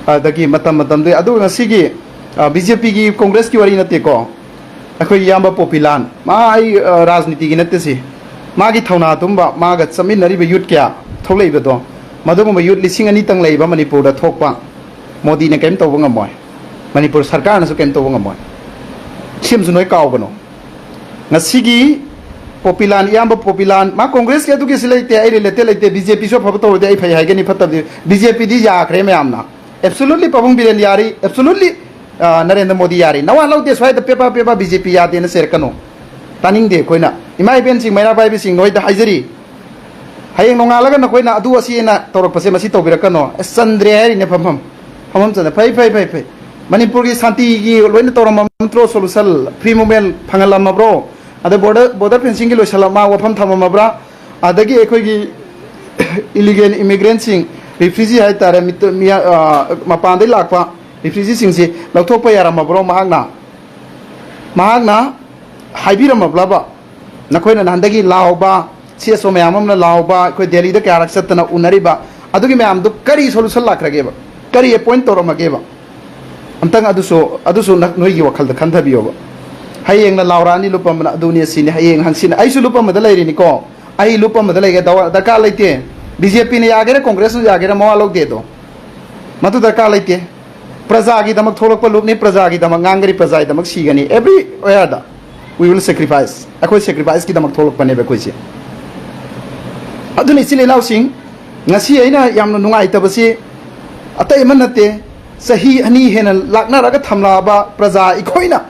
ꯑꯗꯒꯤ ꯃꯇꯝ ꯃꯇꯝꯗꯨꯒꯤ, ꯑꯗꯨꯒ ꯉꯁꯤꯒꯤ, ꯑ, ꯕꯤ ꯖꯦ ꯄꯤꯒꯤ, ꯀꯣꯡꯒ꯭ꯔꯦꯁꯀꯤ ꯋꯥꯔꯤ ꯅꯠꯇꯦꯀꯣ꯫ ꯑꯩꯈꯣꯏꯒꯤ ꯏꯌꯥꯝꯕ ꯄꯣꯄꯤꯂꯥꯟ, ꯃꯥ ꯑꯩ, ꯑ, ꯔꯥꯖꯅꯤꯇꯤꯒꯤ ꯅꯠꯇꯦ ꯁꯤ꯫ ꯃꯥꯒꯤ ꯊꯧꯅꯥ ꯇꯨꯝꯕ, ꯃꯥꯒ ꯆꯠꯃꯤꯟꯅꯔꯤꯕ ꯌꯨꯠ ꯀꯌꯥ ꯊꯣꯛꯂꯛꯏꯕꯗꯣ, ꯃꯗꯨꯒꯨꯝꯕ ꯌꯨꯠ ꯂꯤꯁꯤꯡ ꯑꯅꯤꯇꯪ ꯂꯩꯕ ꯃꯅꯤꯄꯨꯔꯗ ꯊꯣꯛꯄ, ꯃꯣꯗꯤꯅ ꯀꯔꯤꯝ ꯇꯧꯕ ꯉꯝꯃꯣꯏ, ꯃꯅꯤꯄꯨꯔ ꯁꯔꯀꯥꯔꯅꯁꯨ ꯀꯔꯤꯝ ꯇꯧꯕ ꯉꯝꯃꯣꯏ꯫ ꯁꯤꯃꯁꯨ ꯅꯣꯏ ꯀꯥꯎꯒꯅꯨ꯫ ꯉꯁꯤꯒꯤ ꯄꯣꯄꯤꯂꯥꯟ, ꯏꯌꯥꯝꯕ ꯄꯣꯄꯤꯂꯥꯟ, ꯃꯥ ꯀꯣꯡꯒ꯭ꯔꯦꯁꯀꯤ ꯑꯗꯨꯒꯤꯁꯨ ꯂꯩꯇꯦ, ꯑꯩ ꯔꯤꯂꯦꯇꯦꯗ ꯂꯩꯇꯦ, ꯕꯤ ꯖꯦ ꯄꯤꯁꯨ ꯑꯐꯕ ꯇꯧꯔꯗꯤ ꯑꯩ ꯐꯩ ꯍꯥꯏꯒꯅꯤ, ꯐꯠꯇꯕꯗꯤ, ꯕꯤ ꯖꯦ ꯄꯤꯗꯤ ꯌꯥꯈ꯭ꯔꯦ ꯃꯌꯥꯝꯅ꯫ ꯑꯦꯕꯁꯣꯂꯨꯠꯂꯤ ꯄꯥꯕꯨꯡ ꯕꯤꯔꯦꯟ ꯌꯥꯔꯤ, ꯑꯦꯕꯁꯣꯂꯨꯠꯂꯤ, ꯑ, ꯅꯔꯦꯟꯗ꯭ꯔ ꯃꯣꯗꯤ ꯌꯥꯔꯤ꯫ ꯅꯋꯥ ꯂꯧꯗꯦ, ꯁ꯭ꯋꯥꯏꯗ ꯄꯦꯄꯥ ꯄꯦꯄꯥ ꯕꯤ ꯖꯦ ꯄꯤ ꯌꯥꯗꯦꯅ ꯆꯩꯔꯛꯀꯅꯨ꯫ ꯇꯥꯅꯤꯡꯗꯦ ꯑꯩꯈꯣꯏꯅ꯫ ꯏꯃꯥ ꯏꯕꯦꯟꯁꯤꯡ, ꯃꯩꯔꯥ ꯄꯥꯏꯕꯤꯁꯤꯡ, ꯅꯣꯏꯗ ꯍꯥꯏꯖꯔꯤ, ꯍꯌꯦꯡ ꯅꯣꯡꯉꯥꯜꯂꯒ ꯅꯈꯣꯏꯅ ꯑꯗꯨ ꯑꯁꯤꯅ ꯇꯧꯔꯛꯄꯁꯦ ꯃꯁꯤ ꯇꯧꯕꯤꯔꯛꯀꯅꯣ꯫ ꯑꯁ, ꯆꯟꯗ꯭ꯔꯦ ꯍꯥꯏꯔꯤꯅꯦ ꯐꯝꯐꯝ꯫ ꯐꯝꯐꯝ ꯆꯟꯗ꯭ꯔꯦ꯫ ꯐꯩ, ꯐꯩ, ꯐꯩ, ꯐꯩ꯫ ꯃꯅꯤꯄꯨꯔꯒꯤ ꯁꯥꯟꯇꯤꯒꯤ ꯂꯣꯏꯅ ꯇꯧꯔꯝꯃꯕ ꯅꯠꯇ꯭ꯔꯣ? Solution, free movement ꯐꯪꯍꯜꯂꯝꯃꯕ꯭ꯔꯣ? ꯑꯗ border, border fencingꯒꯤ ꯂꯣꯏꯁꯜꯂꯝꯃ ꯋꯥꯐꯝ ꯊꯝꯃꯝꯃꯕ꯭ꯔꯥ? ꯑꯗꯒꯤ ꯑꯩꯈꯣꯏꯒꯤ illegal immigrantꯁꯤꯡ, refugee ꯍꯥꯏꯇꯥꯔꯦ, ꯃꯤꯇ-, ꯃꯤꯌꯥ-, ꯑ, ꯃꯄꯥꯟꯗꯒꯤ ꯂꯥꯛꯄ refugeeꯁꯤꯡꯁꯤ ꯂꯧꯊꯣꯛꯄ ꯌꯥꯔꯝꯃꯕ꯭ꯔꯣ ꯃꯍꯥꯛꯅ? ꯃꯍꯥꯛꯅ ꯍꯥꯏꯕꯤꯔꯝꯃꯕ꯭ꯔꯕ? ꯅꯈꯣꯏꯅ ꯅꯍꯥꯟꯗꯒꯤ ꯂꯥꯎꯕ, ꯁꯤ ꯑꯦꯁ ꯑꯣ ꯃꯌꯥꯝ ꯑꯃꯅ ꯂꯥꯎꯕ, ꯑꯩꯈꯣꯏ ꯗꯦꯜꯂꯤꯗ ꯀꯌꯥꯔꯛ ꯆꯠꯇꯅ ꯎꯅꯔꯤꯕ, ꯑꯗꯨꯒꯤ ꯃꯌꯥꯝꯗꯨ ꯀꯔꯤ solution ꯂꯥꯛꯈ꯭ꯔꯒꯦꯕ? ꯀꯔꯤ appoint ꯇꯧꯔꯝꯃꯒꯦꯕ? ꯑꯝꯇꯪ ꯑꯗꯨꯁꯨ, ꯑꯗꯨꯁꯨ ꯅ-, ꯅꯣꯏꯒꯤ ꯋꯥꯈꯜꯗ ꯈꯟꯊꯕꯤꯌꯣꯕ꯫ ꯍꯌꯦꯡꯅ ꯂꯥꯎꯔꯛꯑꯅꯤ ꯂꯨꯞ ꯑꯃꯅ, ꯑꯗꯨꯅꯤ ꯑꯁꯤꯅꯤ, ꯍꯌꯦꯡ ꯍꯪꯆꯤꯠꯅ ꯑꯩꯁꯨ ꯂꯨꯞ ꯑꯃꯗ ꯂꯩꯔꯤꯅꯤꯀꯣ, ꯑꯩ ꯂꯨꯞ ꯑꯃꯗ ꯂꯩꯒꯦ, ꯗꯋꯥ-, ꯗꯔꯀꯥꯔ ꯂꯩꯇꯦ꯫ ꯕꯤ ꯖꯦ ꯄꯤꯅ ꯌꯥꯒꯦꯔꯥ, ꯀꯣꯡꯒ꯭ꯔꯦꯁꯅ ꯌꯥꯒꯦꯔꯥ, ꯃꯋꯥ ꯂꯧꯗꯦ ꯑꯗꯣ꯫ ꯃꯗꯨ ꯗꯔꯀꯥꯔ ꯂꯩꯇꯦ꯫ ꯄ꯭ꯔꯖꯥꯒꯤꯗꯃꯛ ꯊꯣꯛꯂꯛꯄ ꯂꯨꯞꯅꯤ, ꯄ꯭ꯔꯖꯥꯒꯤꯗꯃꯛ ꯉꯥꯡꯒꯅꯤ, ꯄ꯭ꯔꯖꯥꯒꯤꯗꯃꯛ ꯁꯤꯒꯅꯤ꯫ Everywhere we will sacrifice꯫ ꯑꯩꯈꯣꯏ sacrificeꯀꯤꯗꯃꯛ ꯊꯣꯛꯂꯛꯄꯅꯦꯕ ꯑꯩꯈꯣꯏꯁꯦ꯫ ꯑꯗꯨꯅ ꯏꯆꯤꯜ ꯏꯅꯥꯎꯁꯤꯡ, ꯉꯁꯤ ꯑꯩꯅ ꯌꯥꯝꯅ ꯅꯨꯡꯉꯥꯏꯇꯕꯁꯤ ꯑꯇꯩ ꯑꯃ ꯅꯠꯇꯦ, ꯆꯍꯤ ꯑꯅꯤ ꯍꯦꯟꯅ ꯂꯥꯛꯅꯔꯒ ꯊꯝꯂꯛꯑꯕ ꯄ꯭ꯔꯖꯥ ꯑꯩꯈꯣꯏꯅ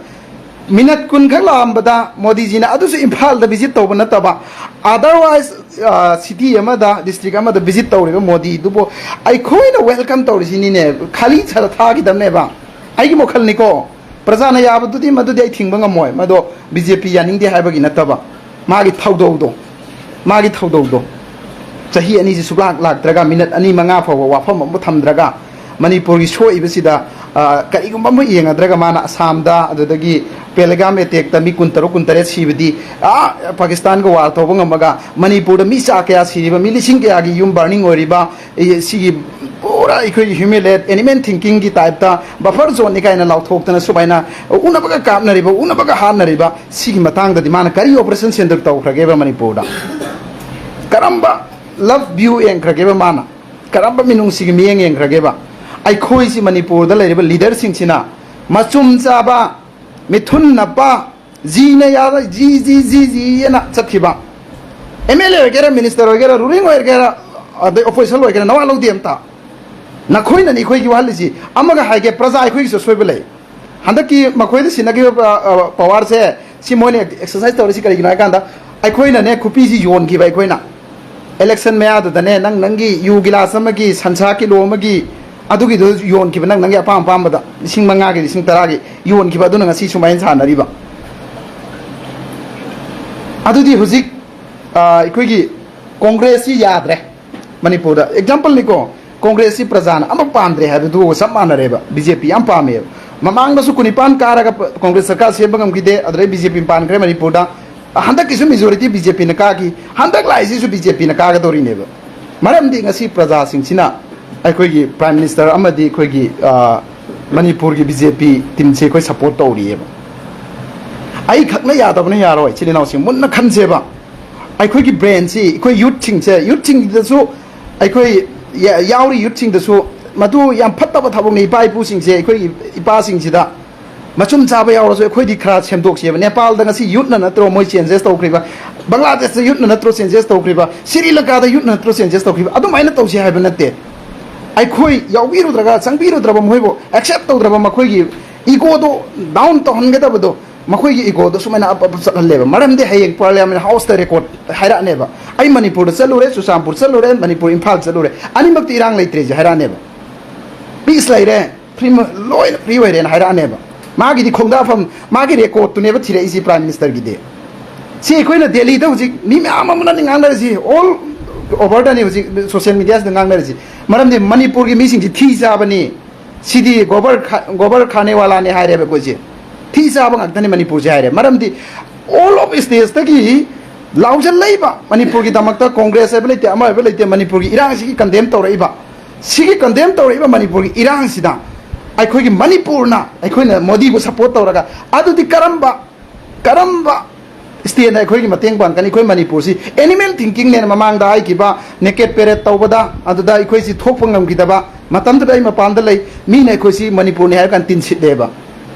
ꯃꯤꯅꯠ ꯀꯨꯟ ꯈꯛ ꯂꯥꯛꯑꯝꯕꯗ ꯃꯣꯗꯤꯖꯤꯅ, ꯑꯗꯨꯁꯨ ꯏꯝꯐꯥꯜꯗ visit ꯇꯧꯕ ꯅꯠꯇꯕ, otherwise, ꯑ, city ꯑꯃꯗ, district ꯑꯃꯗ visit ꯇꯧꯔꯤꯕ ꯃꯣꯗꯤꯗꯨꯕꯨ ꯑꯩꯈꯣꯏꯅ welcome ꯇꯧꯔꯤꯁꯤꯅꯤꯅꯦ, ꯈꯥꯂꯤ ꯁꯥꯔ ꯊꯥꯈꯤꯗꯕꯅꯦꯕ꯫ ꯑꯩꯒꯤ ꯋꯥꯈꯜꯅꯤꯀꯣ, ꯄ꯭ꯔꯖꯥꯅ ꯌꯥꯕꯗꯨꯗꯤ ꯃꯗꯨꯗꯤ ꯑꯩ ꯊꯤꯡꯕ ꯉꯝꯃꯣꯏ, ꯃꯗꯣ ꯕꯤ ꯖꯦ ꯄꯤ ꯌꯥꯅꯤꯡꯗꯦ ꯍꯥꯏꯕꯒꯤ ꯅꯠꯇꯕ, ꯃꯥꯒꯤ ꯊꯧꯗꯧꯗꯣ, ꯃꯥꯒꯤ ꯊꯧꯗꯧꯗꯣ꯫ ꯆꯍꯤ ꯑꯅꯤꯁꯤ ꯁꯨꯛꯂꯥꯛ ꯂꯥꯛꯇ꯭ꯔꯒ, ꯃꯤꯅꯠ ꯑꯅꯤ ꯃꯉꯥ ꯐꯥꯎꯕ ꯋꯥꯐꯝ ꯑꯃ ꯊꯝꯗ꯭ꯔꯒ, ꯃꯅꯤꯄꯨꯔꯒꯤ ꯁꯣꯛꯏꯕꯁꯤꯗ, ꯑ, ꯀꯔꯤꯒꯨꯝꯕ ꯑꯃ ꯌꯦꯡꯉꯗ꯭ꯔꯒ, ꯃꯥꯅ ꯑꯁꯥꯝꯗ, ꯑꯗꯨꯗꯒꯤ ꯄꯦꯂꯒꯥꯝ attackꯇ ꯃꯤ ꯀꯨꯟꯇꯔꯨꯛ, ꯀꯨꯟꯇꯔꯦꯠ ꯁꯤꯕꯗꯤ, ꯑꯥ, ꯄꯥꯀꯤꯁꯇꯥꯟꯒ war ꯇꯧꯕ ꯉꯝꯃꯒ, ꯃꯅꯤꯄꯨꯔꯗ ꯃꯤ ꯆꯥ ꯀꯌꯥ ꯁꯤꯔꯤꯕ, ꯃꯤ ꯂꯤꯁꯤꯡ ꯀꯌꯥꯒꯤ ꯌꯨꯝ burning ꯑꯣꯏꯔꯤꯕ, ꯑꯦ, ꯁꯤꯒꯤ ꯄꯨꯔꯥ ꯑꯩꯈꯣꯏꯒꯤ humiliate, animal thinkingꯒꯤ typeꯇ buffer zoneꯅꯤ ꯀꯥꯏꯅ ꯂꯥꯎꯊꯣꯛꯇꯅ ꯁꯨꯃꯥꯏꯅ ꯎꯅꯕꯒ ꯀꯥꯞꯅꯔꯤꯕ, ꯎꯅꯕꯒ ꯍꯥꯠꯅꯔꯤꯕ, ꯁꯤꯒꯤ ꯃꯇꯥꯡꯗꯗꯤ ꯃꯥꯅ ꯀꯔꯤ operation centre ꯇꯧꯈ꯭ꯔꯒꯦꯕ ꯃꯅꯤꯄꯨꯔꯗ? ꯀꯔꯝꯕ love view ꯌꯦꯡꯈ꯭ꯔꯒꯦꯕ ꯃꯥꯅ? ꯀꯔꯝꯕ ꯃꯤꯅꯨꯡꯁꯤꯒꯤ ꯃꯤꯠꯌꯦꯡ ꯌꯦꯡꯈ꯭ꯔꯒꯦꯕ? ꯑꯩꯈꯣꯏꯁꯤ ꯃꯅꯤꯄꯨꯔꯗ ꯂꯩꯔꯤꯕ leaderꯁꯤꯡꯁꯤꯅ ꯃꯆꯨꯝ ꯆꯥꯕ, ꯃꯤꯊꯨꯟ ꯅꯞꯄ, ꯖꯤꯅ ꯌꯥꯕ, ꯖꯤ, ꯖꯤ, ꯖꯤ, ꯖꯤ ꯑꯅ ꯆꯠꯈꯤꯕ꯫ ꯑꯦꯝ ꯑꯦꯜ ꯑꯦ ꯑꯣꯏꯒꯦꯔꯥ, minister ꯑꯣꯏꯒꯦꯔꯥ, ruling ꯑꯣꯏꯒꯦꯔꯥ, ꯑꯗꯩ opposition ꯑꯣꯏꯒꯦꯔꯥ, ꯅꯋꯥ ꯂꯧꯗꯦ ꯑꯝꯇ꯫ ꯅꯈꯣꯏꯅꯅꯤ ꯑꯩꯈꯣꯏꯒꯤ ꯋꯥꯍꯜꯂꯤꯁꯤ꯫ ꯑꯃꯒ ꯍꯥꯏꯒꯦ, ꯄ꯭ꯔꯖꯥ ꯑꯩꯈꯣꯏꯒꯤꯁꯨ ꯑꯁꯣꯏꯕ ꯂꯩ꯫ ꯍꯟꯗꯛꯀꯤ ꯃꯈꯣꯏꯗ ꯁꯤꯟꯅꯈꯤꯕ, ꯑ, ꯑ, powerꯁꯦ, ꯁꯤ ꯃꯣꯏꯅ exercise ꯇꯧꯔꯤꯁꯤ ꯀꯔꯤꯒꯤꯅꯣ ꯍꯥꯏ ꯀꯥꯟꯗ, ꯑꯩꯈꯣꯏꯅꯅꯦ, ꯈꯨꯄꯤꯁꯤ ꯌꯣꯟꯈꯤꯕ ꯑꯩꯈꯣꯏꯅ꯫ Election ꯃꯌꯥꯗꯨꯗꯅꯦ, ꯅꯪ ꯅꯪꯒꯤ ꯌꯨ ꯒꯤꯂꯥꯁ ꯑꯃꯒꯤ, ꯁꯟꯁꯥ ꯀꯤꯂꯣ ꯑꯃꯒꯤ, ꯑꯗꯨꯒꯤꯗꯨ ꯌꯣꯟꯈꯤꯕ, ꯅꯪ ꯅꯪꯒꯤ ꯑꯄꯥꯝ ꯑꯄꯥꯝꯕꯗ ꯂꯤꯁꯤꯡ ꯃꯉꯥꯒꯤ, ꯂꯤꯁꯤꯡ ꯇꯔꯥꯒꯤ ꯌꯣꯟꯈꯤꯕ, ꯑꯗꯨꯅ ꯉꯁꯤ ꯁꯨꯃꯥꯏꯅ ꯁꯥꯟꯅꯔꯤꯕ꯫ ꯑꯗꯨꯗꯤ ꯍꯧꯖꯤꯛ, ꯑ, ꯑꯩꯈꯣꯏꯒꯤ ꯀꯣꯡꯒ꯭ꯔꯦꯁꯁꯤ ꯌꯥꯗ꯭ꯔꯦ ꯃꯅꯤꯄꯨꯔꯗ꯫ ꯑꯦꯛꯖꯥꯝꯄꯜꯅꯤꯀꯣ, ꯀꯣꯡꯒ꯭ꯔꯦꯁꯁꯤ ꯄ꯭ꯔꯖꯥꯅ ꯑꯃ ꯄꯥꯝꯗ꯭ꯔꯦ ꯍꯥꯏꯕꯗꯨꯒ ꯆꯞ ꯃꯥꯟꯅꯔꯦꯕ꯫ ꯕꯤ ꯖꯦ ꯄꯤ ꯌꯥꯝ ꯄꯥꯝꯃꯦꯕ꯫ ꯃꯃꯥꯡꯗꯁꯨ ꯀꯨꯟꯅꯤꯄꯥꯟ ꯀꯥꯔꯒ ꯄ-, ꯀꯣꯡꯒ꯭ꯔꯦꯁ ꯁꯔꯀꯥꯔ ꯁꯦꯝꯕ ꯉꯝꯈꯤꯗꯦ, ꯑꯗꯨꯗꯩ ꯕꯤ ꯖꯦ ꯄꯤ ꯄꯥꯟꯈ꯭ꯔꯦ ꯃꯅꯤꯄꯨꯔꯗ꯫ ꯍꯟꯗꯛꯀꯤꯁꯨ ꯃꯦꯖꯣꯔꯤꯇꯤ ꯕꯤ ꯖꯦ ꯄꯤꯅ ꯀꯥꯈꯤ, ꯍꯟꯗꯛ ꯂꯥꯛꯏꯁꯤꯁꯨ ꯕꯤ ꯖꯦ ꯄꯤꯅ ꯀꯥꯒꯗꯧꯔꯤꯅꯦꯕ꯫ ꯃꯔꯝꯗꯤ ꯉꯁꯤ ꯄ꯭ꯔꯖꯥꯁꯤꯡꯁꯤꯅ ꯑꯩꯈꯣꯏꯒꯤ ꯄ꯭ꯔꯥꯏꯝ ꯃꯤꯅꯤꯁꯇꯔ ꯑꯃꯗꯤ ꯑꯩꯈꯣꯏꯒꯤ, ꯑ, ꯃꯅꯤꯄꯨꯔꯒꯤ ꯕꯤ ꯖꯦ ꯄꯤ ꯇꯤꯝꯁꯦ ꯑꯩꯈꯣꯏ ꯁꯄꯣꯔꯠ ꯇꯧꯔꯤꯑꯕ꯫ ꯑꯩ ꯈꯛꯅ ꯌꯥꯗꯕꯅ ꯌꯥꯔꯣꯏ, ꯏꯆꯤꯜ ꯏꯅꯥꯎꯁꯤꯡ ꯃꯨꯟꯅ ꯈꯟꯁꯦꯕ꯫ ꯑꯩꯈꯣꯏꯒꯤ ꯕ꯭ꯔꯦꯟꯁꯤ, ꯑꯩꯈꯣꯏ ꯌꯨꯠꯁꯤꯡꯁꯦ, ꯌꯨꯠꯁꯤꯡꯗꯁꯨ, ꯑꯩꯈꯣꯏ ꯌꯥ-, ꯌꯥꯎꯔꯤ ꯌꯨꯠꯁꯤꯡꯗꯁꯨ ꯃꯗꯨ ꯌꯥꯝ ꯐꯠꯇꯕ ꯊꯕꯛꯅꯤ꯫ ꯏꯄꯥ ꯏꯄꯨꯁꯤꯡꯁꯦ, ꯑꯩꯈꯣꯏꯒꯤ ꯏꯄꯥꯁꯤꯡꯁꯤꯗ ꯃꯆꯨꯝ ꯆꯥꯕ ꯌꯥꯎꯔꯁꯨ ꯑꯩꯈꯣꯏꯗꯤ ꯈꯔ ꯁꯦꯝꯗꯣꯛꯁꯦꯕ꯫ ꯅꯦꯄꯥꯜꯗ ꯉꯁꯤ ꯌꯨꯠꯅ ꯅꯠꯇ꯭ꯔꯣ ꯃꯣꯏ ꯆꯦꯟꯖꯦꯁ ꯇꯧꯈ꯭ꯔꯤꯕ? ꯕꯪꯒ꯭ꯂꯥꯗꯦꯁꯇ ꯌꯨꯠꯅ ꯅꯠꯇ꯭ꯔꯣ ꯆꯦꯟꯖꯦꯁ ꯇꯧꯈ꯭ꯔꯤꯕ? ꯁ꯭ꯔꯤ ꯂꯪꯀꯥꯗ ꯌꯨꯠꯅ ꯅꯠꯇ꯭ꯔꯣ ꯆꯦꯟꯖꯦꯁ ꯇꯧꯈ꯭ꯔꯤꯕ? ꯑꯗꯨꯃꯥꯏꯅ ꯇꯧꯁꯦ ꯍꯥꯏꯕ ꯅꯠꯇꯦ꯫ ꯑꯩꯈꯣꯏ ꯌꯥꯎꯕꯤꯔꯨꯗ꯭ꯔꯒ, ꯆꯪꯕꯤꯔꯨꯗ꯭ꯔꯕ, ꯃꯈꯣꯏꯕꯨ ꯑꯦꯛꯁꯦꯞ ꯇꯧꯗ꯭ꯔꯕ, ꯃꯈꯣꯏꯒꯤ ꯏꯒꯣꯗꯣ ꯗꯥꯎꯟ ꯇꯧꯍꯟꯒꯗꯕꯗꯣ, ꯃꯈꯣꯏꯒꯤ ꯏꯒꯣꯗꯣ ꯁꯨꯃꯥꯏꯅ ꯑꯞ ꯑꯞ ꯆꯠꯍꯜꯂꯦꯕ꯫ ꯃꯔꯝꯗꯤ ꯍꯌꯦꯡ ꯄꯥꯔꯂꯤꯌꯥꯃꯦꯟ ꯍꯥꯎꯁꯇ ꯔꯦꯀꯣꯔꯠ ꯍꯥꯏꯔꯛꯑꯅꯦꯕ, "ꯑꯩ ꯃꯅꯤꯄꯨꯔꯗ ꯆꯠꯂꯨꯔꯦ, ꯆꯨꯔꯆꯥꯟꯄꯨꯔ ꯆꯠꯂꯨꯔꯦ, ꯃꯅꯤꯄꯨꯔ ꯏꯝꯐꯥꯜ ꯆꯠꯂꯨꯔꯦ, ꯑꯅꯤꯃꯛꯇꯤ ꯏꯔꯥꯡ ꯂꯩꯇ꯭ꯔꯦꯁꯦ" ꯍꯥꯏꯔꯛꯑꯅꯦꯕ꯫ ꯄꯤꯁ ꯂꯩꯔꯦ, ꯐ꯭ꯔꯤ, ꯂꯣꯏꯅ ꯐ꯭ꯔꯤ ꯑꯣꯏꯔꯦꯅ ꯍꯥꯏꯔꯛꯑꯅꯦꯕ꯫ ꯃꯥꯒꯤꯗꯤ ꯈꯣꯡꯗꯥꯐꯝ, ꯃꯥꯒꯤ ꯔꯦꯀꯣꯔꯠꯇꯨꯅꯦꯕ ꯊꯤꯔꯛꯏꯁꯤ ꯄ꯭ꯔꯥꯏꯝ ꯃꯤꯅꯤꯁꯇꯔꯒꯤꯗꯤ꯫ ꯁꯤ ꯑꯩꯈꯣꯏꯅ ꯗꯦꯜꯂꯤꯗ ꯍꯧꯖꯤꯛ ꯃꯤ ꯃꯌꯥꯝ ꯑꯃꯅꯅꯤ ꯉꯥꯡꯅꯔꯤꯁꯤ, ꯑꯣꯜ ꯑꯣꯚꯔꯗꯅꯤ ꯍꯧꯖꯤꯛ ꯁꯣꯁꯤꯌꯦꯜ ꯃꯤꯗꯤꯌꯥꯁꯤꯗ ꯉꯥꯡꯅꯔꯤꯁꯤ꯫ ꯃꯔꯝꯗꯤ ꯃꯅꯤꯄꯨꯔꯒꯤ ꯃꯤꯁꯤꯡꯁꯤ ꯊꯤ ꯆꯥꯕꯅꯤ, ꯁꯤꯗꯤ ꯒꯣꯕꯔ ꯈꯥ-, ꯒꯣꯕꯔ ꯈꯥꯅꯦꯋꯥꯂꯥꯅꯦ ꯍꯥꯏꯔꯦꯕ ꯑꯩꯈꯣꯏꯁꯦ꯫ ꯊꯤ ꯆꯥꯕ ꯉꯥꯛꯇꯅꯤ ꯃꯅꯤꯄꯨꯔꯁꯦ ꯍꯥꯏꯔꯦ꯫ ꯃꯔꯝꯗꯤ ꯑꯣꯜ ꯑꯣꯐ ꯁ꯭ꯇꯦꯠꯇꯒꯤ ꯂꯥꯎꯖꯜꯂꯛꯏꯕ ꯃꯅꯤꯄꯨꯔꯒꯤꯗꯃꯛꯇ ꯀꯣꯡꯒ꯭ꯔꯦꯁ ꯍꯥꯏꯕ ꯂꯩꯇꯦ, ꯑꯃ ꯍꯥꯏꯕ ꯂꯩꯇꯦ, ꯃꯅꯤꯄꯨꯔꯒꯤ ꯏꯔꯥꯡꯁꯤꯒꯤ ꯀꯟꯗꯦꯝ ꯇꯧꯔꯛꯏꯕ, ꯁꯤꯒꯤ ꯀꯟꯗꯦꯝ ꯇꯧꯔꯛꯏꯕ ꯃꯅꯤꯄꯨꯔꯒꯤ ꯏꯔꯥꯡꯁꯤꯗ ꯑꯩꯈꯣꯏꯒꯤ ꯃꯅꯤꯄꯨꯔꯅ, ꯑꯩꯈꯣꯏꯅ ꯃꯣꯗꯤꯕꯨ ꯁꯄꯣꯔꯠ ꯇꯧꯔꯒ, ꯑꯗꯨꯗꯤ ꯀꯔꯝꯕ, ꯀꯔꯝꯕ ꯁ꯭ꯇꯦꯠꯅ ꯑꯩꯈꯣꯏꯒꯤ ꯃꯇꯦꯡ ꯄꯥꯡꯒꯅꯤ? ꯑꯩꯈꯣꯏ ꯃꯅꯤꯄꯨꯔꯁꯤ ꯑꯦꯅꯤꯃꯦꯜ ꯊꯤꯡꯀꯤꯡꯅꯦꯅ ꯃꯃꯥꯡꯗ ꯍꯥꯏꯈꯤꯕ ꯅꯦꯀꯦꯠ ꯄꯦꯔꯦꯠ ꯇꯧꯕꯗ, ꯑꯗꯨꯗ ꯑꯩꯈꯣꯏꯁꯤ ꯊꯣꯛꯄ ꯉꯝꯈꯤꯗꯕ, ꯃꯇꯝꯗꯨꯗ ꯑꯩ ꯃꯄꯥꯟꯗ ꯂꯩ, ꯃꯤꯅ ꯑꯩꯈꯣꯏꯁꯤ ꯃꯅꯤꯄꯨꯔꯅꯤ ꯍꯥꯏꯔ ꯀꯥꯟꯗ ꯇꯤꯟꯁꯤꯠꯂꯦꯕ꯫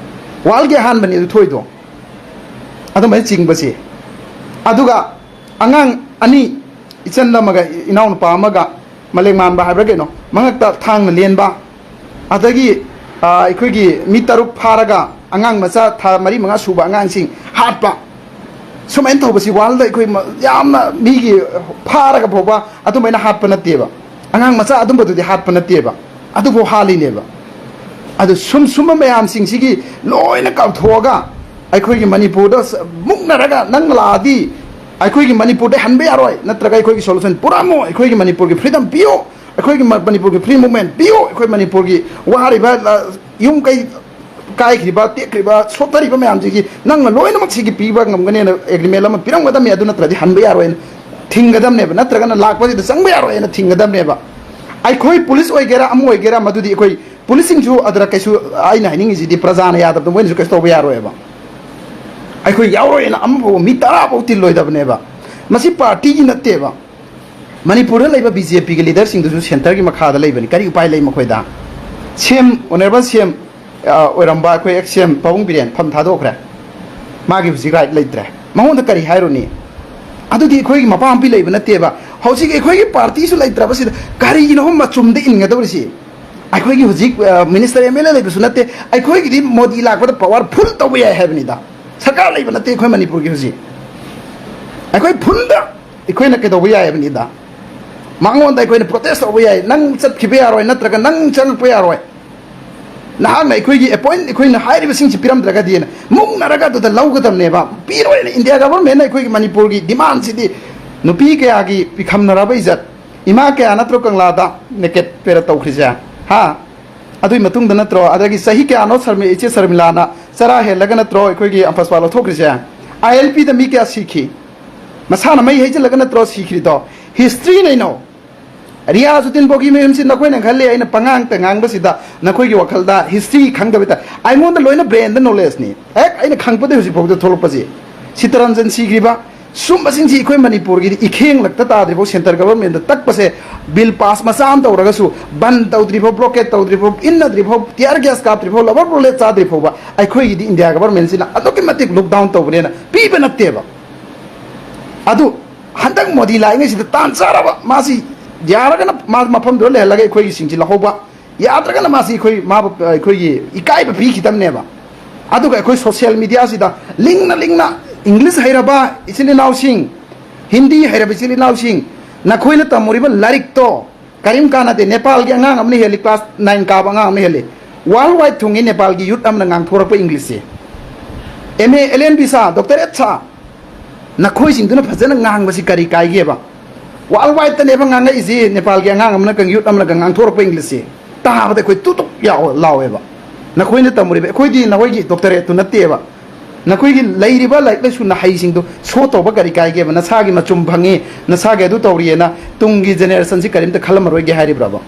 ꯋꯥꯔꯜꯒꯤ ꯑꯍꯥꯟꯕꯅꯤ ꯑꯗꯨ ꯊꯣꯛꯏꯗꯣ꯫ ꯑꯗꯨꯃꯥꯏꯅ ꯆꯤꯡꯕꯁꯦ꯫ ꯑꯗꯨꯒ ꯑꯉꯥꯡ ꯑꯅꯤ, ꯏꯆꯟ ꯑꯃꯒ ꯏꯅꯥꯎꯅꯨꯄꯥ ꯑꯃꯒ, ꯃꯂꯦꯛ ꯃꯥꯟꯕ ꯍꯥꯏꯕ꯭ꯔꯥ ꯀꯩꯅꯣ, ꯃꯉꯛꯇ ꯊꯥꯡꯅ ꯂꯦꯟꯕ, ꯑꯗꯒꯤ, ꯑ, ꯑꯩꯈꯣꯏꯒꯤ ꯃꯤ ꯇꯔꯨꯛ ꯐꯥꯔꯒ ꯑꯉꯥꯡ ꯃꯆꯥ ꯊꯥ ꯃꯔꯤ ꯃꯉꯥ ꯁꯨꯕ ꯑꯉꯥꯡꯁꯤꯡ ꯍꯥꯠꯄ, ꯁꯨꯃꯥꯏꯅ ꯇꯧꯕꯁꯤ ꯋꯥꯔꯜꯗ ꯑꯩꯈꯣꯏ ꯃ-, ꯌꯥꯝꯅ ꯃꯤꯒꯤ ꯐꯥꯔꯒ ꯐꯥꯎꯕ ꯑꯗꯨꯃꯥꯏꯅ ꯍꯥꯠꯄ ꯅꯠꯇꯦꯕ꯫ ꯑꯉꯥꯡ ꯃꯆꯥ ꯑꯗꯨꯝꯕꯗꯨꯗꯤ ꯍꯥꯠꯄ ꯅꯠꯇꯦꯕ꯫ ꯑꯗꯨꯐꯥꯎ ꯍꯥꯜꯂꯤꯅꯦꯕ꯫ ꯑꯗꯨ ꯁꯨꯝ ꯁꯨꯝꯕ ꯃꯌꯥꯝꯁꯤꯡꯁꯤꯒꯤ ꯂꯣꯏꯅ ꯀꯥꯎꯊꯣꯛꯑꯒ ꯑꯩꯈꯣꯏꯒꯤ ꯃꯅꯤꯄꯨꯔꯗ ꯁ-, ꯃꯨꯛꯅꯔꯒ ꯅꯪ ꯂꯥꯛꯑꯗꯤ ꯑꯩꯈꯣꯏꯒꯤ ꯃꯅꯤꯄꯨꯔꯗ ꯍꯟꯕ ꯌꯥꯔꯣꯏ, ꯅꯠꯇ꯭ꯔꯒ ꯑꯩꯈꯣꯏꯒꯤ solution ꯄꯨꯔꯛꯑꯝꯃꯣ, ꯑꯩꯈꯣꯏꯒꯤ ꯃꯅꯤꯄꯨꯔꯒꯤ freedom ꯄꯤꯌꯨ, ꯑꯩꯈꯣꯏꯒꯤ ꯃ-, ꯃꯅꯤꯄꯨꯔꯒꯤ free movement ꯄꯤꯌꯨ, ꯑꯩꯈꯣꯏ ꯃꯅꯤꯄꯨꯔꯒꯤ ꯋꯥꯔꯤꯕ, ꯑ, ꯌꯨꯝ ꯀꯩ ꯀꯥꯏꯈ꯭ꯔꯤꯕ, ꯇꯦꯛꯈ꯭ꯔꯤꯕ, ꯁꯣꯠꯊꯔꯤꯕ ꯃꯌꯥꯝꯁꯤꯒꯤ ꯅꯪꯅ ꯂꯣꯏꯅꯃꯛ ꯁꯤꯒꯤ ꯄꯤꯕ ꯉꯝꯒꯅꯦꯅ agreement ꯑꯃ ꯄꯤꯔꯝꯒꯗꯕꯅꯤ, ꯑꯗꯨ ꯅꯠꯇ꯭ꯔꯗꯤ ꯍꯟꯕ ꯌꯥꯔꯣꯏꯅ ꯊꯤꯡꯒꯗꯕꯅꯦꯕ, ꯅꯠꯇ꯭ꯔꯒꯅ ꯂꯥꯛꯄꯁꯤꯗ ꯆꯪꯕ ꯌꯥꯔꯣꯏꯅ ꯊꯤꯡꯒꯗꯕꯅꯦꯕ꯫ ꯑꯩꯈꯣꯏ ꯄꯨꯂꯤꯁ ꯑꯣꯏꯒꯦꯔꯥ ꯑꯃ ꯑꯣꯏꯒꯦꯔꯥ, ꯃꯗꯨꯗꯤ ꯑꯩꯈꯣꯏ ꯄꯨꯂꯤꯁꯁꯤꯡꯁꯨ ꯑꯗꯨꯗ ꯀꯩꯁꯨ, ꯑꯩꯅ ꯍꯥꯏꯅꯤꯡꯉꯤꯁꯤꯗꯤ ꯄ꯭ꯔꯖꯥꯅ ꯌꯥꯗꯕꯗꯣ ꯃꯣꯏꯅꯁꯨ ꯀꯩꯁꯨ ꯇꯧꯕ ꯌꯥꯔꯣꯏꯕ꯫ ꯑꯩꯈꯣꯏ ꯌꯥꯎꯔꯣꯏꯅ ꯑꯃꯐꯥꯎ ꯃꯤ ꯇꯔꯥꯐꯥꯎ ꯇꯤꯜꯂꯣꯏꯗꯕꯅꯦꯕ꯫ ꯃꯁꯤ ꯄꯥꯔꯇꯤꯒꯤ ꯅꯠꯇꯦꯕ꯫ ꯃꯅꯤꯄꯨꯔꯗ ꯂꯩꯕ ꯕꯤ ꯖꯦ ꯄꯤꯒꯤ ꯂꯤꯗꯔꯁꯤꯡꯗꯨꯁꯨ ꯁꯦꯟꯇꯔꯒꯤ ꯃꯈꯥꯗ ꯂꯩꯕꯅꯤ꯫ ꯀꯔꯤ ꯎꯄꯥꯏ ꯂꯩ ꯃꯈꯣꯏꯗ? ꯁꯤ ꯑꯦꯝ, ꯑꯣꯅꯔꯦꯕꯜ ꯁꯤ ꯑꯦꯝ, ꯑ, ꯑꯣꯏꯔꯝꯕ ꯑꯩꯈꯣꯏ ꯑꯦꯛꯁ ꯁꯤ ꯑꯦꯝ ꯄꯥꯕꯨꯡ ꯕꯤꯔꯦꯟ ꯐꯝ ꯊꯥꯗꯣꯛꯈ꯭ꯔꯦ꯫ ꯃꯥꯒꯤ ꯍꯧꯖꯤꯛ ꯔꯥꯏꯠ ꯂꯩꯇ꯭ꯔꯦ꯫ ꯃꯉꯣꯟꯗ ꯀꯔꯤ ꯍꯥꯏꯔꯨꯅꯤ? ꯑꯗꯨꯗꯤ ꯑꯩꯈꯣꯏꯒꯤ ꯃꯄꯥ ꯃꯄꯤ ꯂꯩꯕ ꯅꯠꯇꯦꯕ꯫ ꯍꯧꯖꯤꯛ ꯑꯩꯈꯣꯏꯒꯤ ꯄꯥꯔꯇꯤꯁꯨ ꯂꯩꯇ꯭ꯔꯕꯁꯤꯗ ꯀꯔꯤꯒꯤꯅꯣ ꯃꯆꯨꯝꯗ ꯏꯟꯒꯗꯧꯔꯤꯁꯤ? ꯑꯩꯈꯣꯏꯒꯤ ꯍꯧꯖꯤꯛ, ꯑ, ꯃꯤꯅꯤꯁꯇꯔ ꯑꯦꯝ ꯑꯦꯜ ꯑꯦ ꯂꯩꯕꯁꯨ ꯅꯠꯇꯦ꯫ ꯑꯩꯈꯣꯏꯒꯤꯗꯤ ꯃꯣꯗꯤ ꯂꯥꯛꯄꯗ ꯄꯋꯥꯔ ꯐꯨꯜ ꯇꯧꯕ ꯌꯥꯏ ꯍꯥꯏꯕꯅꯤꯗ꯫ ꯁꯔꯀꯥꯔ ꯂꯩꯕ ꯅꯠꯇꯦ ꯑꯩꯈꯣꯏ ꯃꯅꯤꯄꯨꯔꯒꯤ ꯍꯧꯖꯤꯛ꯫ ꯑꯩꯈꯣꯏ ꯐꯨꯜꯗ ꯑꯩꯈꯣꯏꯅ ꯀꯩꯗꯧꯕ ꯌꯥꯏ ꯍꯥꯏꯕꯅꯤꯗ꯫ ꯃꯉꯣꯟꯗ ꯑꯩꯈꯣꯏꯅ ꯄ꯭ꯔꯣꯇꯦꯁ ꯇꯧꯕ ꯌꯥꯏ, "ꯅꯪ ꯆꯠꯈꯤꯕ ꯌꯥꯔꯣꯏ, ꯅꯠꯇ꯭ꯔꯒ ꯅꯪ ꯆꯠꯂꯛꯄ ꯌꯥꯔꯣꯏ, ꯅꯍꯥꯛꯅ ꯑꯩꯈꯣꯏꯒꯤ ꯑꯦꯄꯣꯏꯟ ꯑꯩꯈꯣꯏꯅ ꯍꯥꯏꯔꯤꯕꯁꯤꯡꯁꯤ ꯄꯤꯔꯝꯗ꯭ꯔꯒꯗꯤꯅ" ꯃꯨꯛꯅꯔꯒ ꯑꯗꯨꯗ ꯂꯧꯒꯗꯕꯅꯦꯕ꯫ ꯄꯤꯔꯣꯏꯅ ꯏꯟꯗꯤꯌꯥ ꯒꯚꯔꯟꯃꯦꯟꯅ ꯑꯩꯈꯣꯏꯒꯤ ꯃꯅꯤꯄꯨꯔꯒꯤ ꯗꯤꯃꯥꯟꯁꯤꯗꯤ꯫ ꯅꯨꯄꯤ ꯀꯌꯥꯒꯤ ꯄꯤꯈꯝꯅꯔꯕ ꯏꯖꯠ, ꯏꯃꯥ ꯀꯌꯥ ꯅꯠꯇ꯭ꯔꯣ ꯀꯪꯂꯥꯗ ꯅꯦꯀꯦꯠ ꯄꯦꯔꯠ ꯇꯧꯈ꯭ꯔꯤꯁꯦ? ꯍꯥ? ꯑꯗꯨꯒꯤ ꯃꯇꯨꯡꯗ ꯅꯠꯇ꯭ꯔꯣ? ꯑꯗꯒꯤ ꯆꯍꯤ ꯀꯌꯥꯅꯣ ꯁꯔꯃꯤ-, ꯏꯆꯦ ꯁꯔꯃꯤꯂꯥꯅ ꯆꯔꯥ ꯍꯦꯜꯂꯒ ꯅꯠꯇ꯭ꯔꯣ ꯑꯩꯈꯣꯏꯒꯤ ꯑꯝꯄꯁꯄꯥ ꯂꯧꯊꯣꯛꯈ꯭ꯔꯤꯁꯦ? ꯑꯥꯏ ꯑꯦꯜ ꯄꯤꯗ ꯃꯤ ꯀꯌꯥ ꯁꯤꯈꯤ? ꯃꯁꯥꯅ ꯃꯩ ꯍꯩꯖꯤꯜꯂꯒ ꯅꯠꯇ꯭ꯔꯣ ꯁꯤꯈ꯭ꯔꯤꯗꯣ? ꯍꯤꯁꯇ꯭ꯔꯤ ꯅꯩꯅꯧ꯫ ꯔꯤꯌꯥꯖꯨꯗꯤꯟ ꯕꯣꯒꯤ ꯃꯌꯨꯝꯁꯤ ꯅꯈꯣꯏꯅ ꯈꯜꯂꯤ ꯑꯩꯅ ꯄꯉꯥꯡꯇ ꯉꯥꯡꯕꯁꯤꯗ ꯅꯈꯣꯏꯒꯤ ꯋꯥꯈꯜꯗ ꯍꯤꯁꯇ꯭ꯔꯤ ꯈꯪꯗꯕ ꯍꯥꯏꯇꯥꯔꯦ꯫ ꯑꯩꯉꯣꯟꯗ ꯂꯣꯏꯅ ꯕ꯭ꯔꯦꯟꯗ ꯅꯣꯂꯦꯖꯅꯤ꯫ ꯍꯦꯛ ꯑꯩꯅ ꯈꯪꯕꯗꯒꯤ ꯍꯧꯖꯤꯛ ꯐꯥꯎꯗ ꯊꯣꯛꯂꯛꯄꯁꯤ꯫ ꯁꯤꯇꯔꯟꯖꯟ ꯁꯤꯈ꯭ꯔꯤꯕ, ꯁꯨꯝꯕꯁꯤꯡꯁꯤ ꯑꯩꯈꯣꯏ ꯃꯅꯤꯄꯨꯔꯒꯤꯗꯤ ꯏꯈꯦꯡꯂꯛꯇ ꯇꯥꯗ꯭ꯔꯤꯐꯥꯎ ꯁꯦꯟꯇꯔ ꯒꯚꯔꯟꯃꯦꯟꯗ ꯇꯛꯄꯁꯦ, ꯕꯤꯜ ꯄꯥꯁ ꯃꯆꯥ ꯑꯃ ꯇꯧꯔꯒꯁꯨ, ꯕꯟ ꯇꯧꯗ꯭ꯔꯤꯐꯥꯎ, ꯕ꯭ꯂꯣꯀꯦꯠ ꯇꯧꯗ꯭ꯔꯤꯐꯥꯎ, ꯏꯟꯅꯗ꯭ꯔꯤꯐꯥꯎ, ꯇꯤꯌꯥꯔ ꯒ꯭ꯌꯥꯁ ꯀꯥꯞꯇ꯭ꯔꯤꯐꯥꯎ, ꯂꯕꯔ ꯕꯨꯂꯦꯠ ꯆꯥꯗ꯭ꯔꯤꯐꯥꯎꯕ ꯑꯩꯈꯣꯏꯒꯤꯗꯤ ꯏꯟꯗꯤꯌꯥ ꯒꯚꯔꯟꯃꯦꯟꯁꯤꯅ ꯑꯗꯨꯛꯀꯤ ꯃꯇꯤꯛ ꯂꯨꯛ ꯗꯥꯎꯟ ꯇꯧꯕꯅꯦꯅ ꯄꯤꯕ ꯅꯠꯇꯦꯕ꯫ ꯑꯗꯨ ꯍꯟꯗꯛ ꯃꯣꯗꯤ ꯂꯥꯛꯏꯉꯩꯁꯤꯗ ꯇꯥꯟ ꯆꯥꯔꯕ, ꯃꯥꯁꯤ ꯌꯥꯔꯒꯅ ꯃꯥ ꯃꯐꯝꯗꯨꯗ ꯂꯩꯍꯜꯂꯒ ꯑꯩꯈꯣꯏꯒꯤꯁꯤꯡꯁꯤ ꯂꯧꯍꯧꯕ, ꯌꯥꯗ꯭ꯔꯒꯅ ꯃꯥꯁꯤ ꯑꯩꯈꯣꯏ ꯃꯥꯕꯨ ꯑꯩꯈꯣꯏꯒꯤ ꯏꯀꯥꯏꯕ ꯄꯤꯈꯤꯗꯕꯅꯦꯕ꯫ ꯑꯗꯨꯒ ꯑꯩꯈꯣꯏ ꯁꯣꯁꯤꯌꯦꯜ ꯃꯤꯗꯤꯌꯥꯁꯤꯗ ꯂꯤꯡꯅ ꯂꯤꯡꯅ ꯏꯪꯂꯤꯁ ꯍꯩꯔꯕ ꯏꯆꯤꯜ ꯏꯅꯥꯎꯁꯤꯡ, ꯍꯤꯟꯗꯤ ꯍꯩꯔꯕ ꯏꯆꯤꯜ ꯏꯅꯥꯎꯁꯤꯡ, ꯅꯈꯣꯏꯅ ꯇꯝꯃꯨꯔꯤꯕ ꯂꯥꯏꯔꯤꯛꯇꯣ ꯀꯔꯤꯝ ꯀꯥꯟꯅꯗꯦ꯫ ꯅꯦꯄꯥꯜꯒꯤ ꯑꯉꯥꯡ ꯑꯃꯅ ꯍꯦꯜꯂꯤ, class nine ꯀꯥꯕ ꯑꯉꯥꯡ ꯑꯃꯅ ꯍꯦꯜꯂꯤ꯫ World wide ꯊꯨꯡꯉꯤ ꯅꯦꯄꯥꯜꯒꯤ youth ꯑꯃꯅ ꯉꯥꯡꯊꯣꯔꯛꯄ English say. M A, L L B ꯁꯥ, doctorate ꯁꯥ, ꯅꯈꯣꯏꯁꯤꯡꯗꯨꯅ ꯐꯖꯅ ꯉꯥꯡꯕꯁꯤ ꯀꯔꯤ ꯀꯥꯏꯒꯦꯕ? World wide ꯇꯅꯦꯕ ꯉꯥꯡꯉꯛꯏꯁꯤ, ꯅꯦꯄꯥꯜꯒꯤ ꯑꯉꯥꯡ ꯑꯃꯅꯒ, youth ꯑꯃꯅꯒ ꯉꯥꯡꯊꯣꯔꯛꯄ English ꯁꯦ꯫ ꯇꯥꯕꯗ ꯑꯩꯈꯣꯏ ꯇꯨꯇꯨꯛ ꯌꯥꯎ-, ꯂꯥꯎꯋꯦꯕ꯫ ꯅꯈꯣꯏꯅ ꯇꯝꯃꯨꯔꯤꯕ, ꯑꯩꯈꯣꯏꯗꯤ ꯅꯈꯣꯏꯒꯤ doctorate ꯇꯨ ꯅꯠꯇꯦꯕ꯫ ꯅꯈꯣꯏꯒꯤ ꯂꯩꯔꯤꯕ ꯂꯥꯏꯔꯤꯛ ꯂꯥꯏꯁꯨ ꯅꯍꯩꯁꯤꯡꯗꯨ show ꯇꯧꯕ ꯀꯔꯤ ꯀꯥꯏꯒꯦꯕ? ꯅꯁꯥꯒꯤ ꯃꯆꯨꯝ ꯐꯪꯉꯤ, ꯅꯁꯥꯒꯤ ꯑꯗꯨ ꯇꯧꯔꯤꯑꯅ ꯇꯨꯡꯒꯤ generation ꯁꯤ ꯀꯔꯤꯝꯇ ꯈꯜꯂꯝꯃꯔꯣꯏꯒꯦ ꯍꯥꯏꯔꯤꯕ꯭ꯔꯕ?